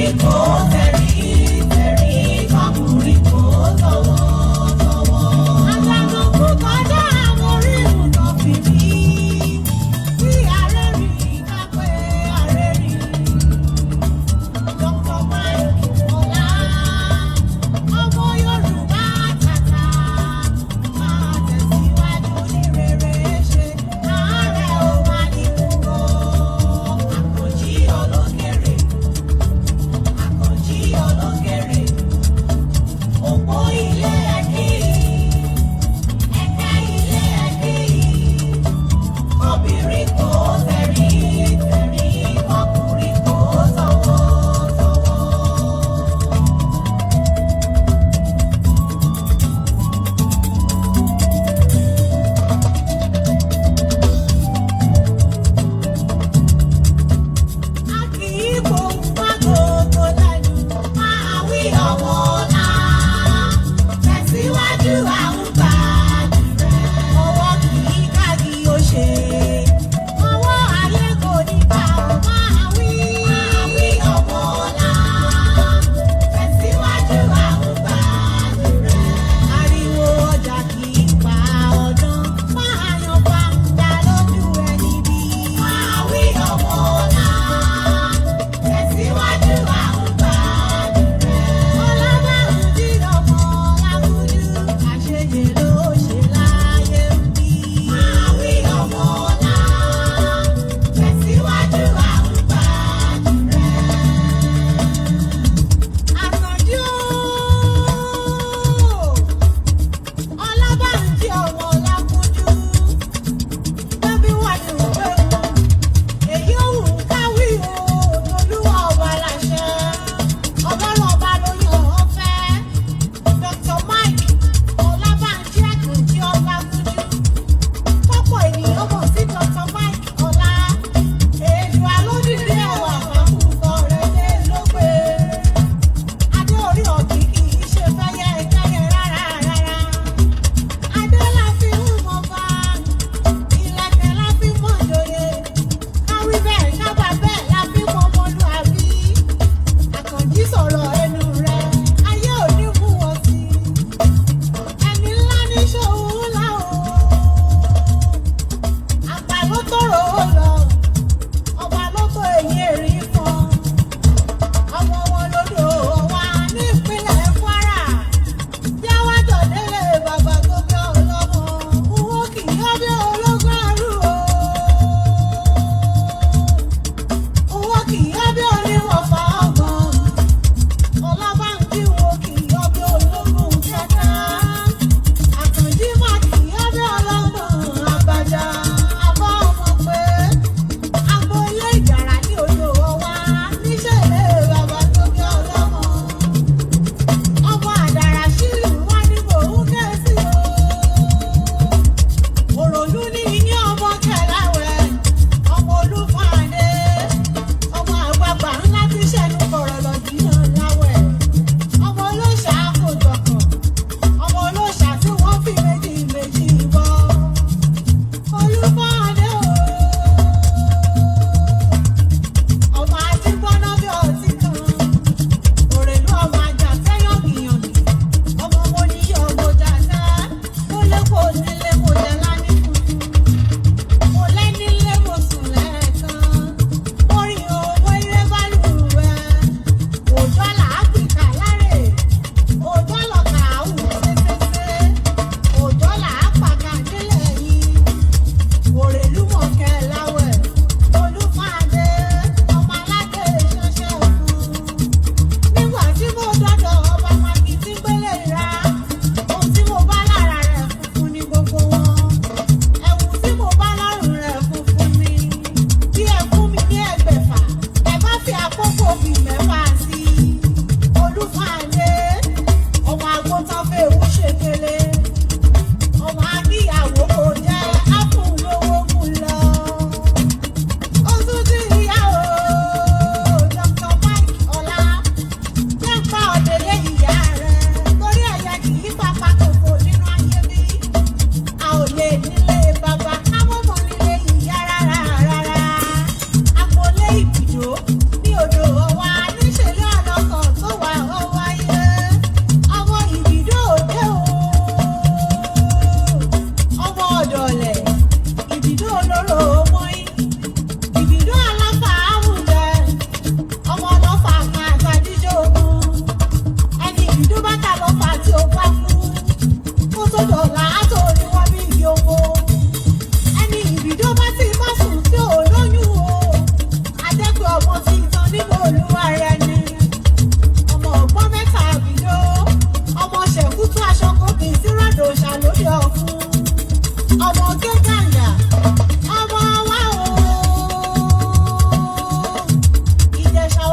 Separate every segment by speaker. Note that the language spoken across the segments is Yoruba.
Speaker 1: Obìnrin kò tẹ̀rí tẹ̀rí, ọkùnrin kò tọ̀wọ̀tọ̀wọ̀. Àjànàkú kọjá àwọn orírun tó fi rí. Bí ààrẹ rí kápẹ́ ààrẹ rí. Dr. Mike Ọlá, ọmọ Yorùbá tàtà, máa tẹ̀síwájú ní rere ṣe, ààrẹ ò máa ní kúrò. Àkànjí olókèrè, Àkànjí olókèrè, òpó ilé ẹ̀kí, ẹ̀ka ilé ẹ̀kí. Obìnrin kò tẹ̀rí tẹ̀rí, ọkùnrin kò tọ̀wọ̀tọ̀wọ̀. A kì í pohùn mágògó lẹ́nu, máa wí ọmọ ọ̀la. Tẹ̀síwájú àwọn gbàdúrà. Ọwọ́ kì í kági ó ṣe. Ọwọ́ ayé kò ní ká o máa wí. Máa wí ọmọ ọ̀la. Tẹ̀síwájú àwọn gbàdúrà. Ariwo ọjà kì í pa ọdán. Máa yan fàǹdà lójú ẹni bí. Máa wí ọmọ ọ̀la. Tẹ̀síwájú àwọn gbàdúrà. Ọlábàrúndí ọmọ Lágúnjú, àṣeyẹ ló ṣe láyé ń bí. Máa wí ọmọ ọ̀la. Tẹ̀síwájú àwọn gbàdúrà. Àkànjí ooo. Ọlábàrúndí ọmọ Lágúnjú, bẹ́bí wà ní òwe o. Èyí ò wù káwí o, Olúwa ọba láṣẹ. Ọlọ́run ọba ló yàn ọ́ fẹ́. Dr. Mike Ọlábànjí Àkànjí Ọlágúnjú. Pọ́pọ̀ ènìyàn mọ̀ sí Dr. Mike Ọlá. Èdùà ló dìde ẹwà fàkùkọ rẹ̀ dé lópe. Adé orí ọ̀kì kì í ṣe fẹ́yẹ kẹ́yẹ rárá rárá. Adé la fi ń mọba, ìlẹ̀kẹ̀ la fi mọ̀ joyè. Káwí bẹ́ẹ̀ kábà bẹ́ẹ̀ la fi mọ ọmọlúàbí. Àkànjí sọ̀rọ̀ ẹnu rẹ̀, ayé ò ní mú wọn sí. Ẹni ńlá ní ṣòwò ńlá o. Àgbà ló tọrọ ó lọ, ọba ló tó eyín erin fún. Ọmọ wọn lódò wà nípínlẹ̀ Kwara. Jáwájọ délé bàbá tó bí ọlọ́mọ. Owó kì í yọ bí ológun ẹrú o. Owó kì í yọ bí oníwọ̀fà ọgbọ̀n. Ọlábànjí wo kì í yọ bí ológun kẹta. Àkànjí má kì í yọ bí ọlọ́gbọ̀n àbàjá. Àbá ọmọ pé agboolé ìjàrá ní odò ọwá níṣẹ̀lẹ̀ bàbá tó bí ọlọ́mọ. Ọmọ àdàrà sílù wá ní mò ń ké sí o. Òròlú ní ní ọmọ kẹláwẹ̀, ọmọ olúfàdé, ọmọ àgbààgbà ńlá tí sẹ́nu kọ̀rọ̀ lọ́jì náà láwẹ̀. Ọmọ olóṣà kò jọ̀kàn, ọmọ olóṣà tí wọ́n fi méjì méjì bọ́. Olúfàdé o, ọmọ àti gbọ́ná bí ọtí kan. Òrèlú ọmọ ajá tẹ́yọ̀gìyàngì, ọmọ mo ní ọmọ jàdá, mo lé kó nílé mo jẹ lání funfun. Mo lẹ́ nílé mo sùn lẹ́ẹ̀kan, mo rí owó ilé bálùwẹ̀. Òjọ́ là á gbìkà lárè, òjọ́ lọ̀kà áwù tẹ́tẹ́tẹ́, òjọ́ là á pàkà nílẹ̀ yìí. Òrèlú mọ̀kẹ́ láwẹ̀, Olúfàdé, ọmọ aládé ṣẹṣẹ fún. Nígbà tí mo dọ́dọ̀ ọba Maki tí ń gbélé ìra, ohun tí mo bá lára rẹ̀ funfun ni gbogbo wọn. Ẹ̀wù tí mo bá lọ́rùn rẹ̀ funfun ni. Bí ẹ fún mi ní ẹgbẹ̀fà, ẹ bá fi àkókò bì mẹ́fà sí i. Olúfàdé, ọmọ àgùntàn fèwú ṣèkele. Ọmọ akíyàwó kò jẹ́ áfún lówó mú lọ. Ó tún ti ìyá o, Dr. Mike Ọlá. Nípa ọ̀dẹ̀lẹ̀ ìyá rẹ̀, torí ẹ̀yà kì í pàpà kòkò nínú ayé bí. A ò lè nílé bàbá ká mọ̀mọ́ nílé ìyá rárá rárá. Agboolé ìbìdó ní odò ọwá.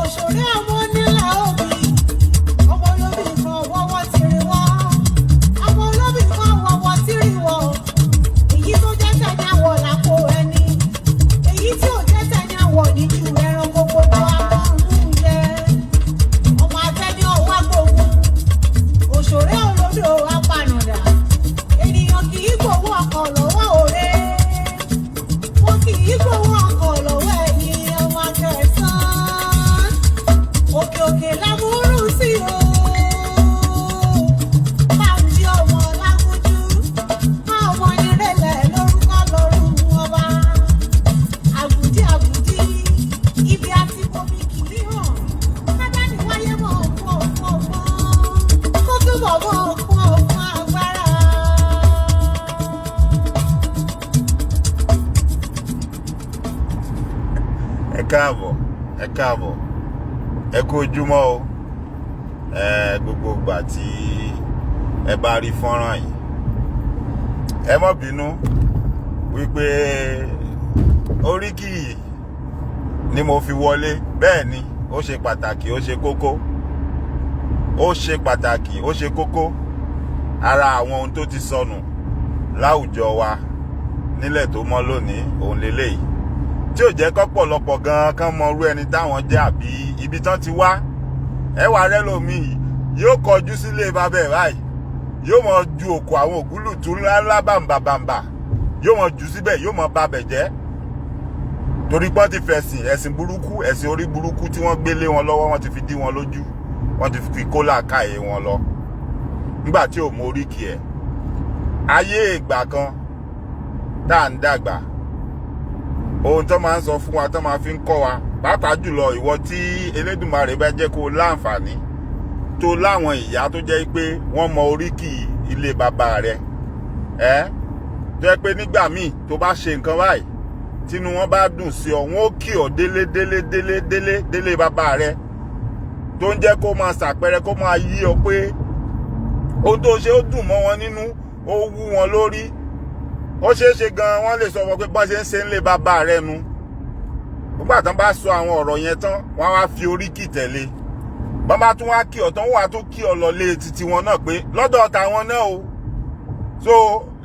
Speaker 1: Òṣèré ọmọ nílà òbí, ọmọ olóbì kan wọ́wọ́ tìrì wọ́, ọmọ olóbì kan wọ́wọ́ tìrì wọ́. Èyí tó jẹ́ tẹ̀yìn àwọ̀ làpò ẹni, èyí tí ò jẹ́ tẹ̀yìn àwọ̀ níjú ẹranko gbogbo amọ̀ọ́rùn jẹ. Ọmọ afẹ́ ní ọwọ́ gbógun, òṣèré olódò apanàdà. Ènìyàn kì í gbowó ọkọ̀ lọ́wọ́ òre, wọn kì í gbowó ọkọ̀ lọ́wọ́ ẹ̀yìn ọmọ akẹ́sàn-án. Òkè òkè lámúrú sí o. Báńjí ọmọ lágúnjú, ọmọ nírẹ̀lẹ̀ lórúkọ lọ́rùn ọba. Àgùdí àgùdí, ibi àti bomi kì í hàn. Kádàní wáyé mọ̀ fún ọ̀fun ọ̀fun. Kó túbọ̀ mọ̀ fún ọ̀fun agbára.
Speaker 2: Ẹ káàbọ̀, ẹ káàbọ̀, ẹ kú ojúmọ́ o. Ẹ gbogbo ìgbà tí ẹ bá rí fọ́nrán yìí, ẹ má bínú wípé oríkì yìí ni mo fi wọlé. Bẹ́ẹ̀ ni, ó ṣe pàtàkì, ó ṣe kókó, ó ṣe pàtàkì, ó ṣe kókó. Ara àwọn ohun tó ti sọnù láwùjọ wa nílẹ̀ tó mọ́ lónìí òun leléyìí, tí ò jẹ́ kọ́pọ̀lọpọ̀ gan-an kán mọ irú ẹni táwọn jẹ́ àbí ibi tán ti wá. Ẹ wà rẹ́ lómi yóò kọjú sílé bàbá ẹ̀ báyìí, yóò mọ ju òkú àwọn ògúlùtù ńláńlá bàǹbàǹbà, yóò mọ jù síbẹ̀, yóò mọ babẹ̀ jẹ́, torí pọ́n ti fẹ̀sìn ẹ̀sìn burúkú, ẹ̀sìn orí burúkú tí wọ́n gbé lé wọn lọ́wọ́, wọ́n ti fi dí wọn lójú, wọ́n ti fi kó làákàyè wọn lọ. Nígbà tí ò mọ oríkì ẹ̀, ayé ìgbà kan tá à ń dàgbà, ohun tó máa ń sọ fún wa, tó máa fi ń kọ́ wa, pàápàá jùlọ ìwọ tí Elédùmarè bá jẹ́ kó láǹfààní tó láwọn ìyá tó jẹ́ pé wọ́n mọ oríkì ilé bàbá rẹ̀, ẹ́ tó jẹ́ pé nígbà míì tó bá ṣe nǹkan báyìí, tínú wọn bá dùn sí ọ, wọn ó kì ọ délé délé délé délé délé bàbá rẹ̀, tó ń jẹ́ kó máa ṣàpẹẹrẹ, kó máa yí ọ pé ohun tó ṣe ó dùn mọ́ wọn nínú, ó wú wọn lórí. Ó ṣeé ṣe gan wọ́n lè sọ wọn pé bọ́n ṣe ń ṣe ń lé bàbá rẹ̀ nu. Nígbà tán bá sọ àwọn ọ̀rọ̀ yẹn tán, wọ́n á wá fi oríkì tẹ̀lé. Bọ́n bá tún wá kí ọ tán, wọ́n á tún kí ọ lọ lé títí wọn náà pé lọ́dọ̀ tàwọn náà o. So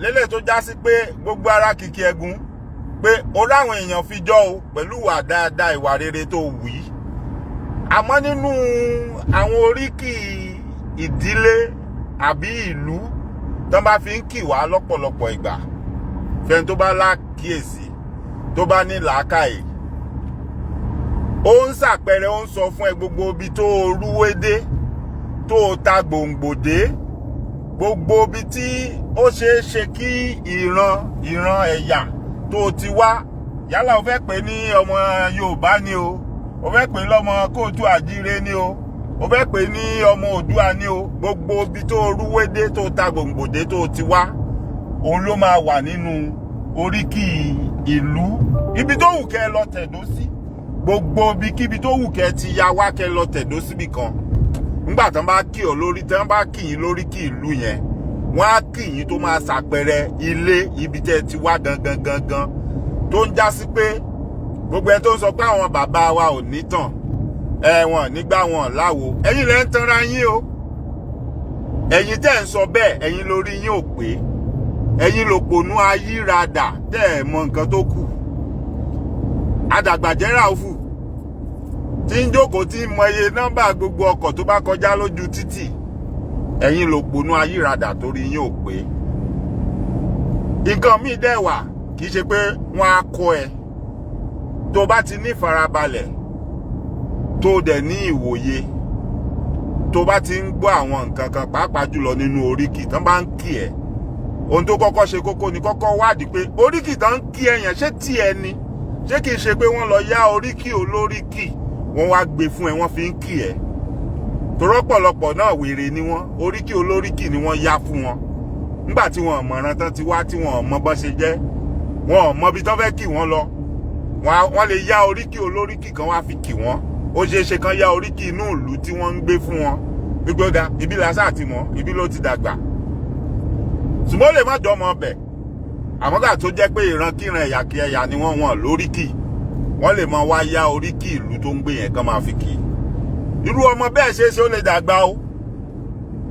Speaker 2: lélẹ̀ tó já sí pé gbogbo ara kìkì ẹ̀gún pé o ráwọn èèyàn fi jọ o pẹ̀lú ìwà dáadáa, ìwà rere tó wù í. Àmọ́ nínú àwọn oríkì ìdílé àbí ìlú tán bá fi ń kì wá lọ́pọ̀lọpọ̀ ìgbà, fẹ́ni tó bá lákìyèsí, tó bá ní làákàyè, ó ń ṣàpẹẹrẹ, ó ń sọ fún ẹ gbogbo ibi tó o rúwé dé, tó o ta gbòǹgbò dé, gbogbo ibi tí ó ṣeé ṣe kí ìran ìran ẹ̀yà tó o ti wá. Yálà o fẹ́ pè ní ọmọ Yorùbá ni o, o fẹ́ pè lọ́mọ kóòtù àjíire ni o, o fẹ́ pè ní ọmọ Oòduà ni o, gbogbo ibi tó o rúwé dé, tó o ta gbòǹgbò dé, tó o ti wá, òun ló máa wà nínú oríkì ìlú ibi tó wù kẹ́ ẹ lọ tẹ̀dó sí. Gbogbo ibikíbi tó wù kẹ́ ẹ ti ya wá, kẹ́ ẹ lọ tẹ̀dó síbì kan, nígbà tán bá kí ọ lórí, tán bá kì yín lórí kí ìlú yẹn, wọ́n á kì yín tó máa ṣàpẹẹrẹ ilé ibi tẹ́ ẹ ti wá gangan gangan, tó ń já sí pé gbogbo ẹ tó ń sọ pé àwọn bàbá wa ò nítàn ẹ̀wọ̀n nígbà wọn láwo, ẹ̀yin lẹ́ ń tanra yín o. Ẹ̀yin tẹ́ ń sọ bẹ́ẹ̀, ẹ̀yin lórí yín ò pé, ẹ̀yin lòpònú ayírádà tẹ́ ẹ̀ mọ nǹkan tó kù. Adàgbàjẹ́ Ràúfù tí ń jókòó, tí ń mọ iye nọ́mbà gbogbo ọkọ̀ tó bá kọjá lójú títì, ẹ̀yin lòpònú ayírádà torí yín ò pé. Nǹkan míì dẹ̀ wà, kì í ṣe pé wọ́n á kọ́ ẹ. Tó bá ti ní ìfarabalẹ̀, tó dẹ̀ ní ìwòye, tó bá ti ń gbọ́ àwọn nǹkan kan, pàápàá jùlọ nínú oríkì tán bá ń kì ẹ́, ohun tó kọ́kọ́ ṣe kókó ni kọ́kọ́ wádìí pé oríkì tán ń kí ẹ yẹn, ṣé tiẹ̀ ni? Ṣé kìí ṣe pé wọ́n lọ yá oríkì olóríkì, wọ́n wá gbé fún ẹ, wọ́n fi ń kì ẹ́? Torọ́pọ̀lọpọ̀ náà wèrè ni wọ́n, oríkì olóríkì ni wọ́n yá fún wọn. Nígbà tí wọ́n mọ̀ràn tán ti wá, tí wọ́n mọ bọ́n ṣe jẹ́, wọ́n mọ ibi tán fẹ́ kì wọ́n lọ, wọ́n lè yá oríkì olóríkì kan wá fi kì wọ́n. Ó ṣeé ṣe kan yá oríkì inú ìlú tí wọ́n ń gbé fún wọn gbígbóga, ibi làṣà àti mọ́, ibi ló ti dàgbà, ṣùgbọ́n ó lè má jọmọ ọbẹ̀. Àmọ́ gbà tó jẹ́ pé ìrankíran ẹ̀yà kí ẹ̀yà ni wọ́n, wọ́n lóríkì, wọ́n lè máa wá yá oríkì ìlú tó ń gbé yẹn kán máa fi kì í. Irú ọmọ bẹ́ẹ̀ ṣeé ṣe ó lè dàgbà o,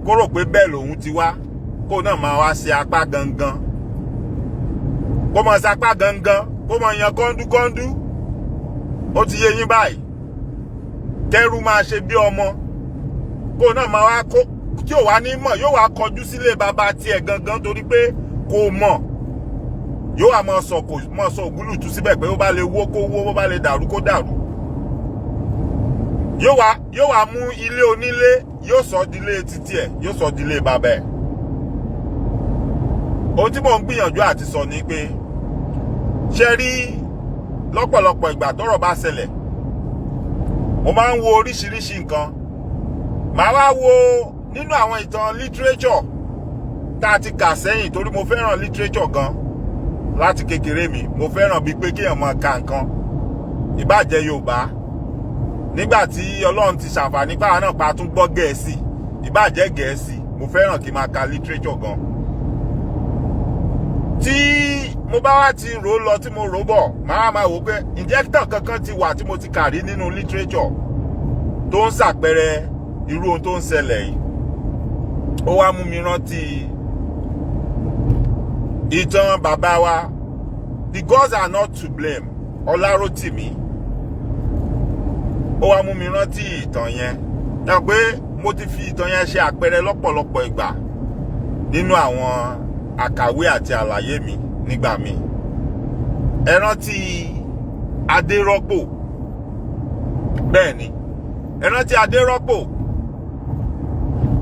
Speaker 2: kó rò pé bẹ́ẹ̀ lòun ti wá, kó náà máa wá ṣe apá gangan, kó máa sapá gangan, kó máa yan kọ́ńdúkọ́ńdú. Ó ti yé yín báyìí? Kẹ́rù máa ṣe bí ọmọ, kó náà máa wá kó tí ò wá ní mọ̀, yóò wá kọjú sílé bàbá tiẹ̀ gangan, torí pé kò mọ̀. Yóò wá máa sọ, kò máa sọ ògúlùtù síbẹ̀ pé ó bá lè wó kó wó, bó bá lè dàrú kó dàrú. Yóò wá mú ilé onílé, yóò sọ dilé títí ẹ̀, yóò sọ dilé bàbá ẹ̀. Ohun tí mò ń gbìyànjú àti sọ ni pé, ṣe rí, lọ́pọ̀lọpọ̀ ìgbà tọ́rọ̀ bá ṣẹlẹ̀, mo máa ń wo oríṣiríṣi nǹkan. Màá wá wo nínú àwọn ìtàn literature tá a ti kà sẹ́yìn, torí mo fẹ́ràn literature gan láti kékeré mi. Mo fẹ́ràn bíi pé kéèyàn máa ka nǹkan, ìbáà jẹ́ Yorùbá, nígbà tí Ọlọ́run ti ṣàǹfààní báwa náà pa tún gbọ́ Gẹ̀ẹ́sì, ìbáà jẹ́ Gẹ̀ẹ́sì, mo fẹ́ràn kí n máa ka literature gan. Tí mo bá wá ti rò ó lọ, tí mo rò ó bọ̀, màá máa wò pé ǹjẹ́ tàn kankan ti wà tí mo ti kà rí nínú literature tó ń ṣàpẹẹrẹ irú ohun tó ń ṣẹlẹ̀ yìí. Ó wá mú mi rántí ìtàn bàbá wa, The Gods Are Not to Blame, Ọlárótìmí. Ó wá mú mi rántí ìtàn yẹn náà pé mo ti fi ìtàn yẹn ṣe àpẹẹrẹ lọ́pọ̀lọpọ̀ ìgbà nínú àwọn àkàwé àti àlàyé mi nígbà míì. Ẹ rántí Adérọ́pò? Bẹ́ẹ̀ ni, ẹ rántí Adérọ́pò.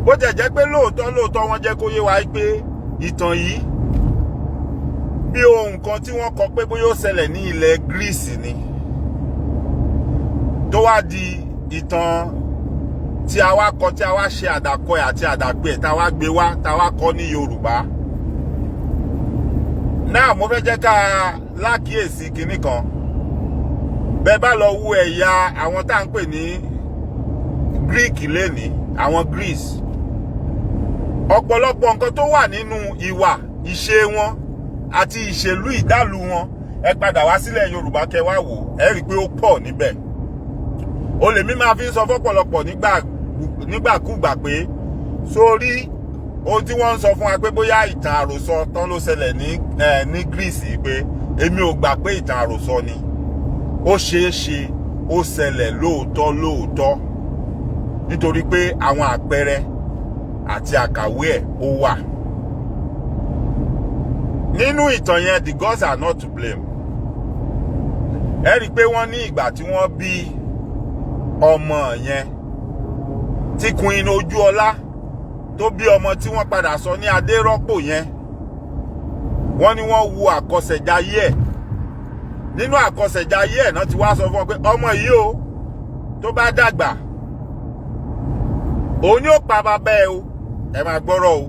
Speaker 2: Bó tẹ̀ jẹ́ pé lóòótọ́ lóòótọ́, wọ́n jẹ́ kó yé wa pé ìtàn yìí, bí ohun kan tí wọ́n kọ pé bóyá ó ṣẹlẹ̀ ní ilẹ̀ Greece ni, tó wá di ìtàn tí a wá kọ, tí a wá ṣe àdàkọ ẹ̀ àti àdàpè ẹ̀, tá a wá gbé wá, tá a wá kọ ní Yorùbá náà. Mo fẹ́ jẹ́ ká lákìyèsí kinní kan. Bẹ́ẹ̀ bá lọ wo ẹ̀yà àwọn tá à ń pè ní Greek lénìí, àwọn Greece, ọ̀pọ̀lọpọ̀ nǹkan tó wà nínú ìwà ìṣe wọn àti ìṣèlú ìdálù wọn, ẹ padà wá sílẹ̀ Yorùbá, kẹ́ wá wò, ẹ rí i pé ó pọ̀ níbẹ̀. O lèmi máa fi ń sọ fọ́pọ̀lọpọ̀ nígbàkúgbà pé sórí ohun tí wọ́n ń sọ fún wa pé bóyá ìtàn àròsọ tán ló ṣẹlẹ̀ ní Greece, pé èmi ò gbà pé ìtàn àròsọ ni. Ó ṣeé ṣe ó ṣẹlẹ̀ lóòótọ́ lóòótọ́, nítorí pé àwọn àpẹẹrẹ àti àkàwé ẹ̀ ó wà nínú ìtàn yẹn. The Gods Are Not to Blame. Ẹ rí i pé wọ́n ní ìgbà tí wọ́n bí ọmọ yẹn, tí Queen Ojúọlá tó bí ọmọ tí wọ́n padà sọ ní Adérọ́pò yẹn, wọ́n ní wọ́n wo àkọsẹ̀jayé ẹ̀. Nínú àkọsẹ̀jayé ẹ̀ náà ti wá sọ fún wọn pé ọmọ yìí o, tó bá dàgbà, òun ni ó pa bàbá ẹ o. Ẹ máa gbọ́rọ̀ o.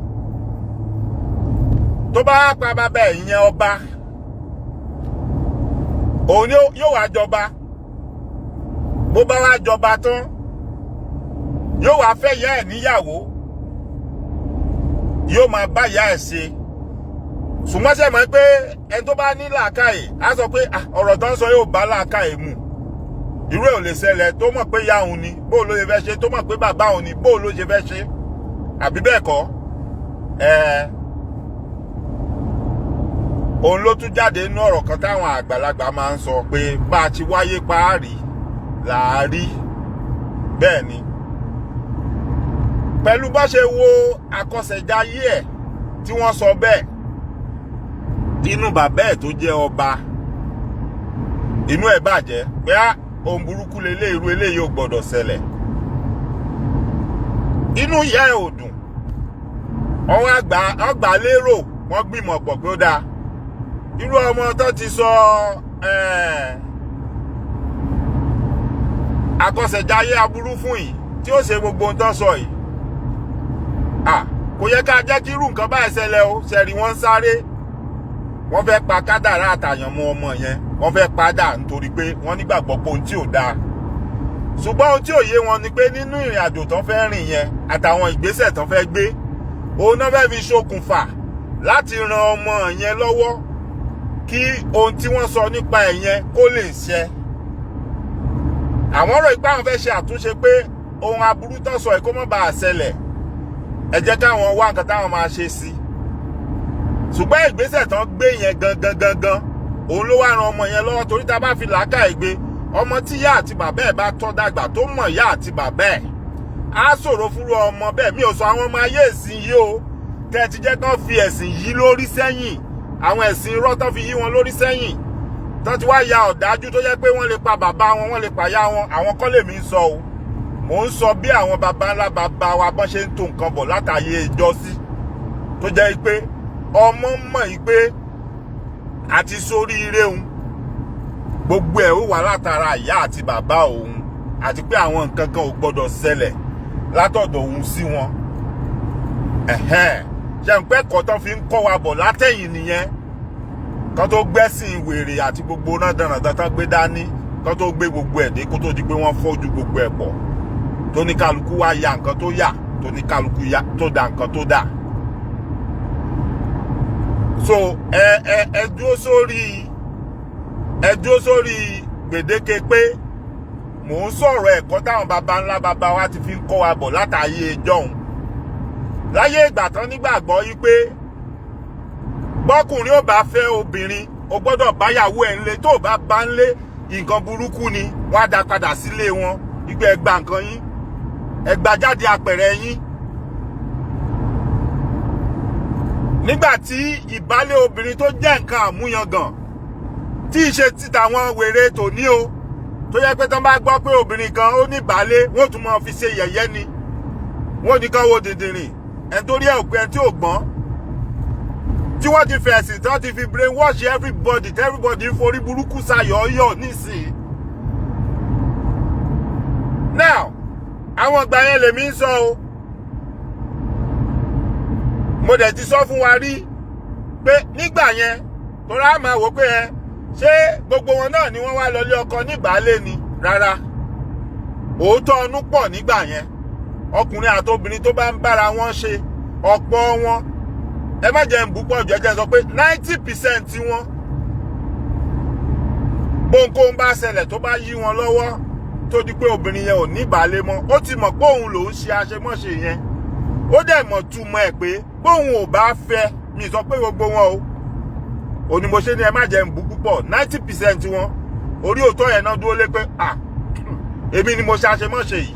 Speaker 2: Tó bá pa bàbá ẹ, ìyẹn ọba, òun ni yóò wá jọba. Bó bá wá jọba tán, yóò wá fẹ́ ìyá ẹ̀ níyàwó, yóò máa bá ìyá ẹ̀ ṣe. Ṣùgbọ́n ṣe mọ̀ pé ẹni tó bá ní làákàyè á sọ pé ọ̀rọ̀ tó ń sọ yóò bá làákàyè mu, irú ẹ̀ ò lè ṣẹlẹ̀. Tó mọ̀ pé ìyá òun ni, bó ló ṣe fẹ́ ṣe? Tó mọ̀ pé bàbá òun ni, bó ló ṣe fẹ́ ṣe? Àbí bẹ́ẹ̀ kọ́? Ẹ̀ òun ló tún jáde nínú ọ̀rọ̀ kan táwọn àgbàlagbà máa ń sọ pé bá a ti wáyé páàrí làárí. Bẹ́ẹ̀ ni, pẹ̀lú bá ṣe wo àkọsẹ̀jayé ẹ̀ tí wọ́n sọ bẹ́ẹ̀, inú bàbá ẹ̀ tó jẹ́ ọba, inú ẹ̀ bàjẹ́ pé á ohun burúkú lélẹ̀, irú eléyìí ò gbọ́dọ̀ ṣẹlẹ̀. Inú ìyá ẹ̀ ò dùn. Wọ́n àgbà lérò, wọ́n gbìmọ̀ pọ̀ pé ó dáa, irú ọmọ tó ti sọ àkọsẹ̀jayé aburú fún yìí, tí ó ṣe gbogbo ohun tó sọ yìí, kò yẹ ká jẹ́ kí irú nǹkan báyìí ṣẹlẹ̀ o. Ṣẹ̀rí, wọ́n ń sáré, wọ́n fẹ́ pa kádàrá àtàyànmọ́ ọmọ yẹn, wọ́n fẹ́ padà, nítorí pé wọ́n nígbàgbọ́ pé ohun tí ò dáa. Ṣùgbọ́n ohun tí ò yé wọn ni pé nínú ìrìn àjò tán fẹ́ rìn yẹn àtàwọn ìgbésẹ̀ tán fẹ́ gbé, òun náà fẹ́ fi ṣokùnfà láti ran ọmọ yẹn lọ́wọ́ kí ohun tí wọ́n sọ nípa ẹ̀ yẹn kó lè ṣẹ. Àwọn rò pé àwọn fẹ́ ṣe àtúnṣe pé Ohun aburú tó sọ ẹ̀ kó má bàa ṣẹlẹ̀, ẹ jẹ́ káwọn wá nǹkan táwọn máa ṣe sí. Ṣùgbọ́n ìgbésẹ̀ tán gbé yẹn gangan gangan, òun ló wá ran ọmọ yẹn lọ́wọ́, torí tá a bá fi làákàyè gbé, ọmọ tí ìyá àti bàbá ẹ̀ bá tọ́ dàgbà, tó mọ̀ ìyá àti bàbá ẹ̀, á ṣòro fúnru ọmọ bẹ́ẹ̀. Mi ò sọ àwọn ọmọ ayé ìsìn yìí o, tẹ́ ẹ ti jẹ́ kán fi ẹ̀sìn yí lórí sẹ́yìn, àwọn ẹ̀sìn irọ́ tán fi yí wọn lórí sẹ́yìn, tán ti wá ya ọ̀dájú tó jẹ́ pé wọ́n lè pa bàbá wọn, wọ́n lè pa ìyá wọn. Àwọn kọ́ lèmi ń sọ o. Mò ń sọ bí àwọn baba ńlá bàbá wa bọ́n ṣe ń to nǹkan bọ̀ látàyè ìjọsí, tó jẹ́ pé ọmọ mọ̀ yìí pé àti sórí ire òun, gbogbo ẹ̀ ó wà látara ìyá àti bàbá òun, àti pé àwọn nǹkan kan ò gbọ́dọ̀ ṣẹlẹ̀ látọ̀dọ̀ òun sí wọn. Ẹ̀hẹ́n, ṣe ń pẹ́ kọ́ tán fi ń kọ́ wa bọ̀ látẹ̀yìn nìyẹn, kán tó gbẹ́sìn wèrè àti gbogbo náà dandan tán gbé dání, kán tó gbé gbogbo ẹ̀ dé, kó tó di pé wọ́n fọ́jú gbogbo ẹ̀ pọ̀, tó ní kálukú wá ya nǹkan tó yà, tó ní kálukú ya tó da nǹkan tó dà. So ẹ dúró sórí, ẹ dúró sórí gbèdéke pé mò ń sọ̀rọ̀ ẹ̀kọ́ táwọn baba ńlá baba wa ti fi ń kọ́ wa bọ̀ látàyè ìjọ́un. Láyé ìgbà tán nígbàgbọ́ yí pé bọ́kùnrin ò bá fẹ́ obìnrin, o gbọ́dọ̀ báyàwó ẹ̀ ńlé. Tó o bá bá ńlé, nǹkan burúkú ni. Wọ́n á dá padà sílé wọn wípé ẹ gba nǹkan yín, ẹ gba jáde apẹ̀rẹ̀ yín. Nígbà tí ìbálé obìnrin tó jẹ́ nǹkan àmúyangàn, tí ìṣe ti tàwọn wèrè tòní o, tó yẹ pé tán bá gbọ́ pé obìnrin kan ó ní ìbálé, wọ́n tún máa fi ṣe yẹ̀yẹ́ ni. Wọ́n ní kán wo dìndìnrìn ẹni tó rí ẹ̀ òpin, ẹni tí ò gbọ́n, tí wọ́n ti fẹ̀sìn, tí wọ́n ti fi brainwash everybody, tí everybody ń forí burúkú sayọ̀ yọ̀ nísìnyí. Now, àwọn ìgbà yẹn lèmi ń sọ o. Mo dẹ̀ ti sọ fún wa rí pé nígbà yẹn, torí a máa wò pé ẹ ṣé gbogbo wọn náà ni wọ́n wá lọlé ọkọ níbàálé ni? Rárá, òótọ́ ọnú pọ̀ nígbà yẹn. Ọkùnrin àti obìnrin tó bá ń bára wọn ṣe, ọ̀pọ̀ wọn, ẹ má jẹ́ ń bú pọ̀ jù, ẹ jẹ́ sọ pé 90% wọn, bóńkóń bá ṣẹlẹ̀ tó bá yí wọn lọ́wọ́, tó di pé obìnrin yẹn ò ní ìbálé mọ́, ó ti mọ̀ pé òun lòún ṣe àṣemọ́ṣe yẹn, ó dẹ̀ mọ̀ túmọ̀ ẹ̀ pé bóun ò bá fẹ́. Mi sọ pé gbogbo wọn o, òní mo ṣe ní ẹ má jẹ́ ń bú púpọ̀. 90% wọn, orí òótọ́ yẹn náà dúró lé pé à èmi ni mo ṣe àṣemọ́ṣe yìí,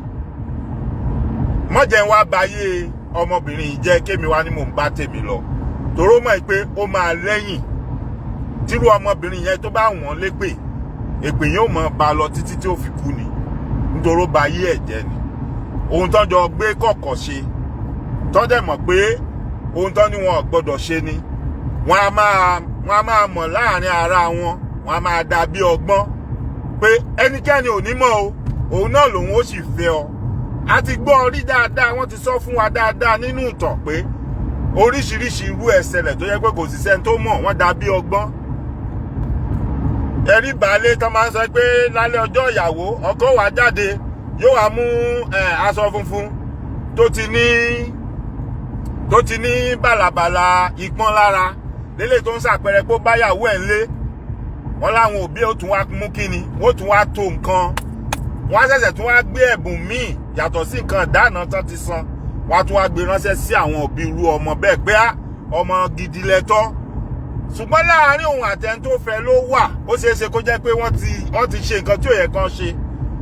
Speaker 2: mọ̀jẹ̀ ń wá bayé ọmọbìnrin yìí jẹ́, kémi wá ní mò ń bá tèmi lọ, toró mọ̀ pé ó máa lẹ́yìn. Tírú ọmọbìnrin yẹn tó bá wọ́n lépè, èpè yẹn ò mọ̀ bá lọ títí tí ó fi kú ni, nítorí ó ba ayé ẹ̀ jẹ́ ni. Ohun tó jọ gbé kọ̀kọ̀ ṣe, tó dẹ̀ mọ̀ pé ohun tó ní wọn ò gbọ́dọ̀ ṣe ni, wọ́n á máa mọ̀ láàrin ara wọn, wọ́n á máa dà bí ọgbọ́n pé ẹnikẹ́ni ò ní mọ̀ o, òun náà lòun ó sì fẹ́ ọ. A ti gbọ́ rí dáadáa, wọ́n ti sọ fún wa dáadáa nínú ìtàn pé oríṣiríṣi irú ẹ̀ ṣẹlẹ̀ tó yẹ pé kò sí sẹ́ni tó mọ̀, wọ́n dà bí ọgbọ́n. Ẹ̀rí baálé tó máa ń sọ pé lálẹ́ ọjọ́ ìyàwó, ọkọ wa jáde, yóò wá mú aṣọ funfun tó ti ní bàlàbàlà ìpọ́n lára lélẹ̀, tó ń ṣàpẹẹrẹ pé ó báyàwó ẹ̀ ń lé. Wọ́n láwọn òbí ó tún wá mú kíni, wọ́n tún wá tó nǹkan, wọ́n á ṣẹ̀ṣẹ̀ tún wá gbé ẹ̀bùn míì yàtọ̀ sí nǹkan ìdáná tán ti san, wọ́n á tún wá gbé ránṣẹ́ sí àwọn òbí irú ọmọ bẹ́ẹ̀ pé á ọmọ gidi lẹ́tọ́. Ṣùgbọ́n láàárín òun àtẹni tó fẹ́ ló wà. Ó ṣeé ṣe kó jẹ́ pé wọ́n ti ṣe nǹkan tí ò yẹ kán ṣe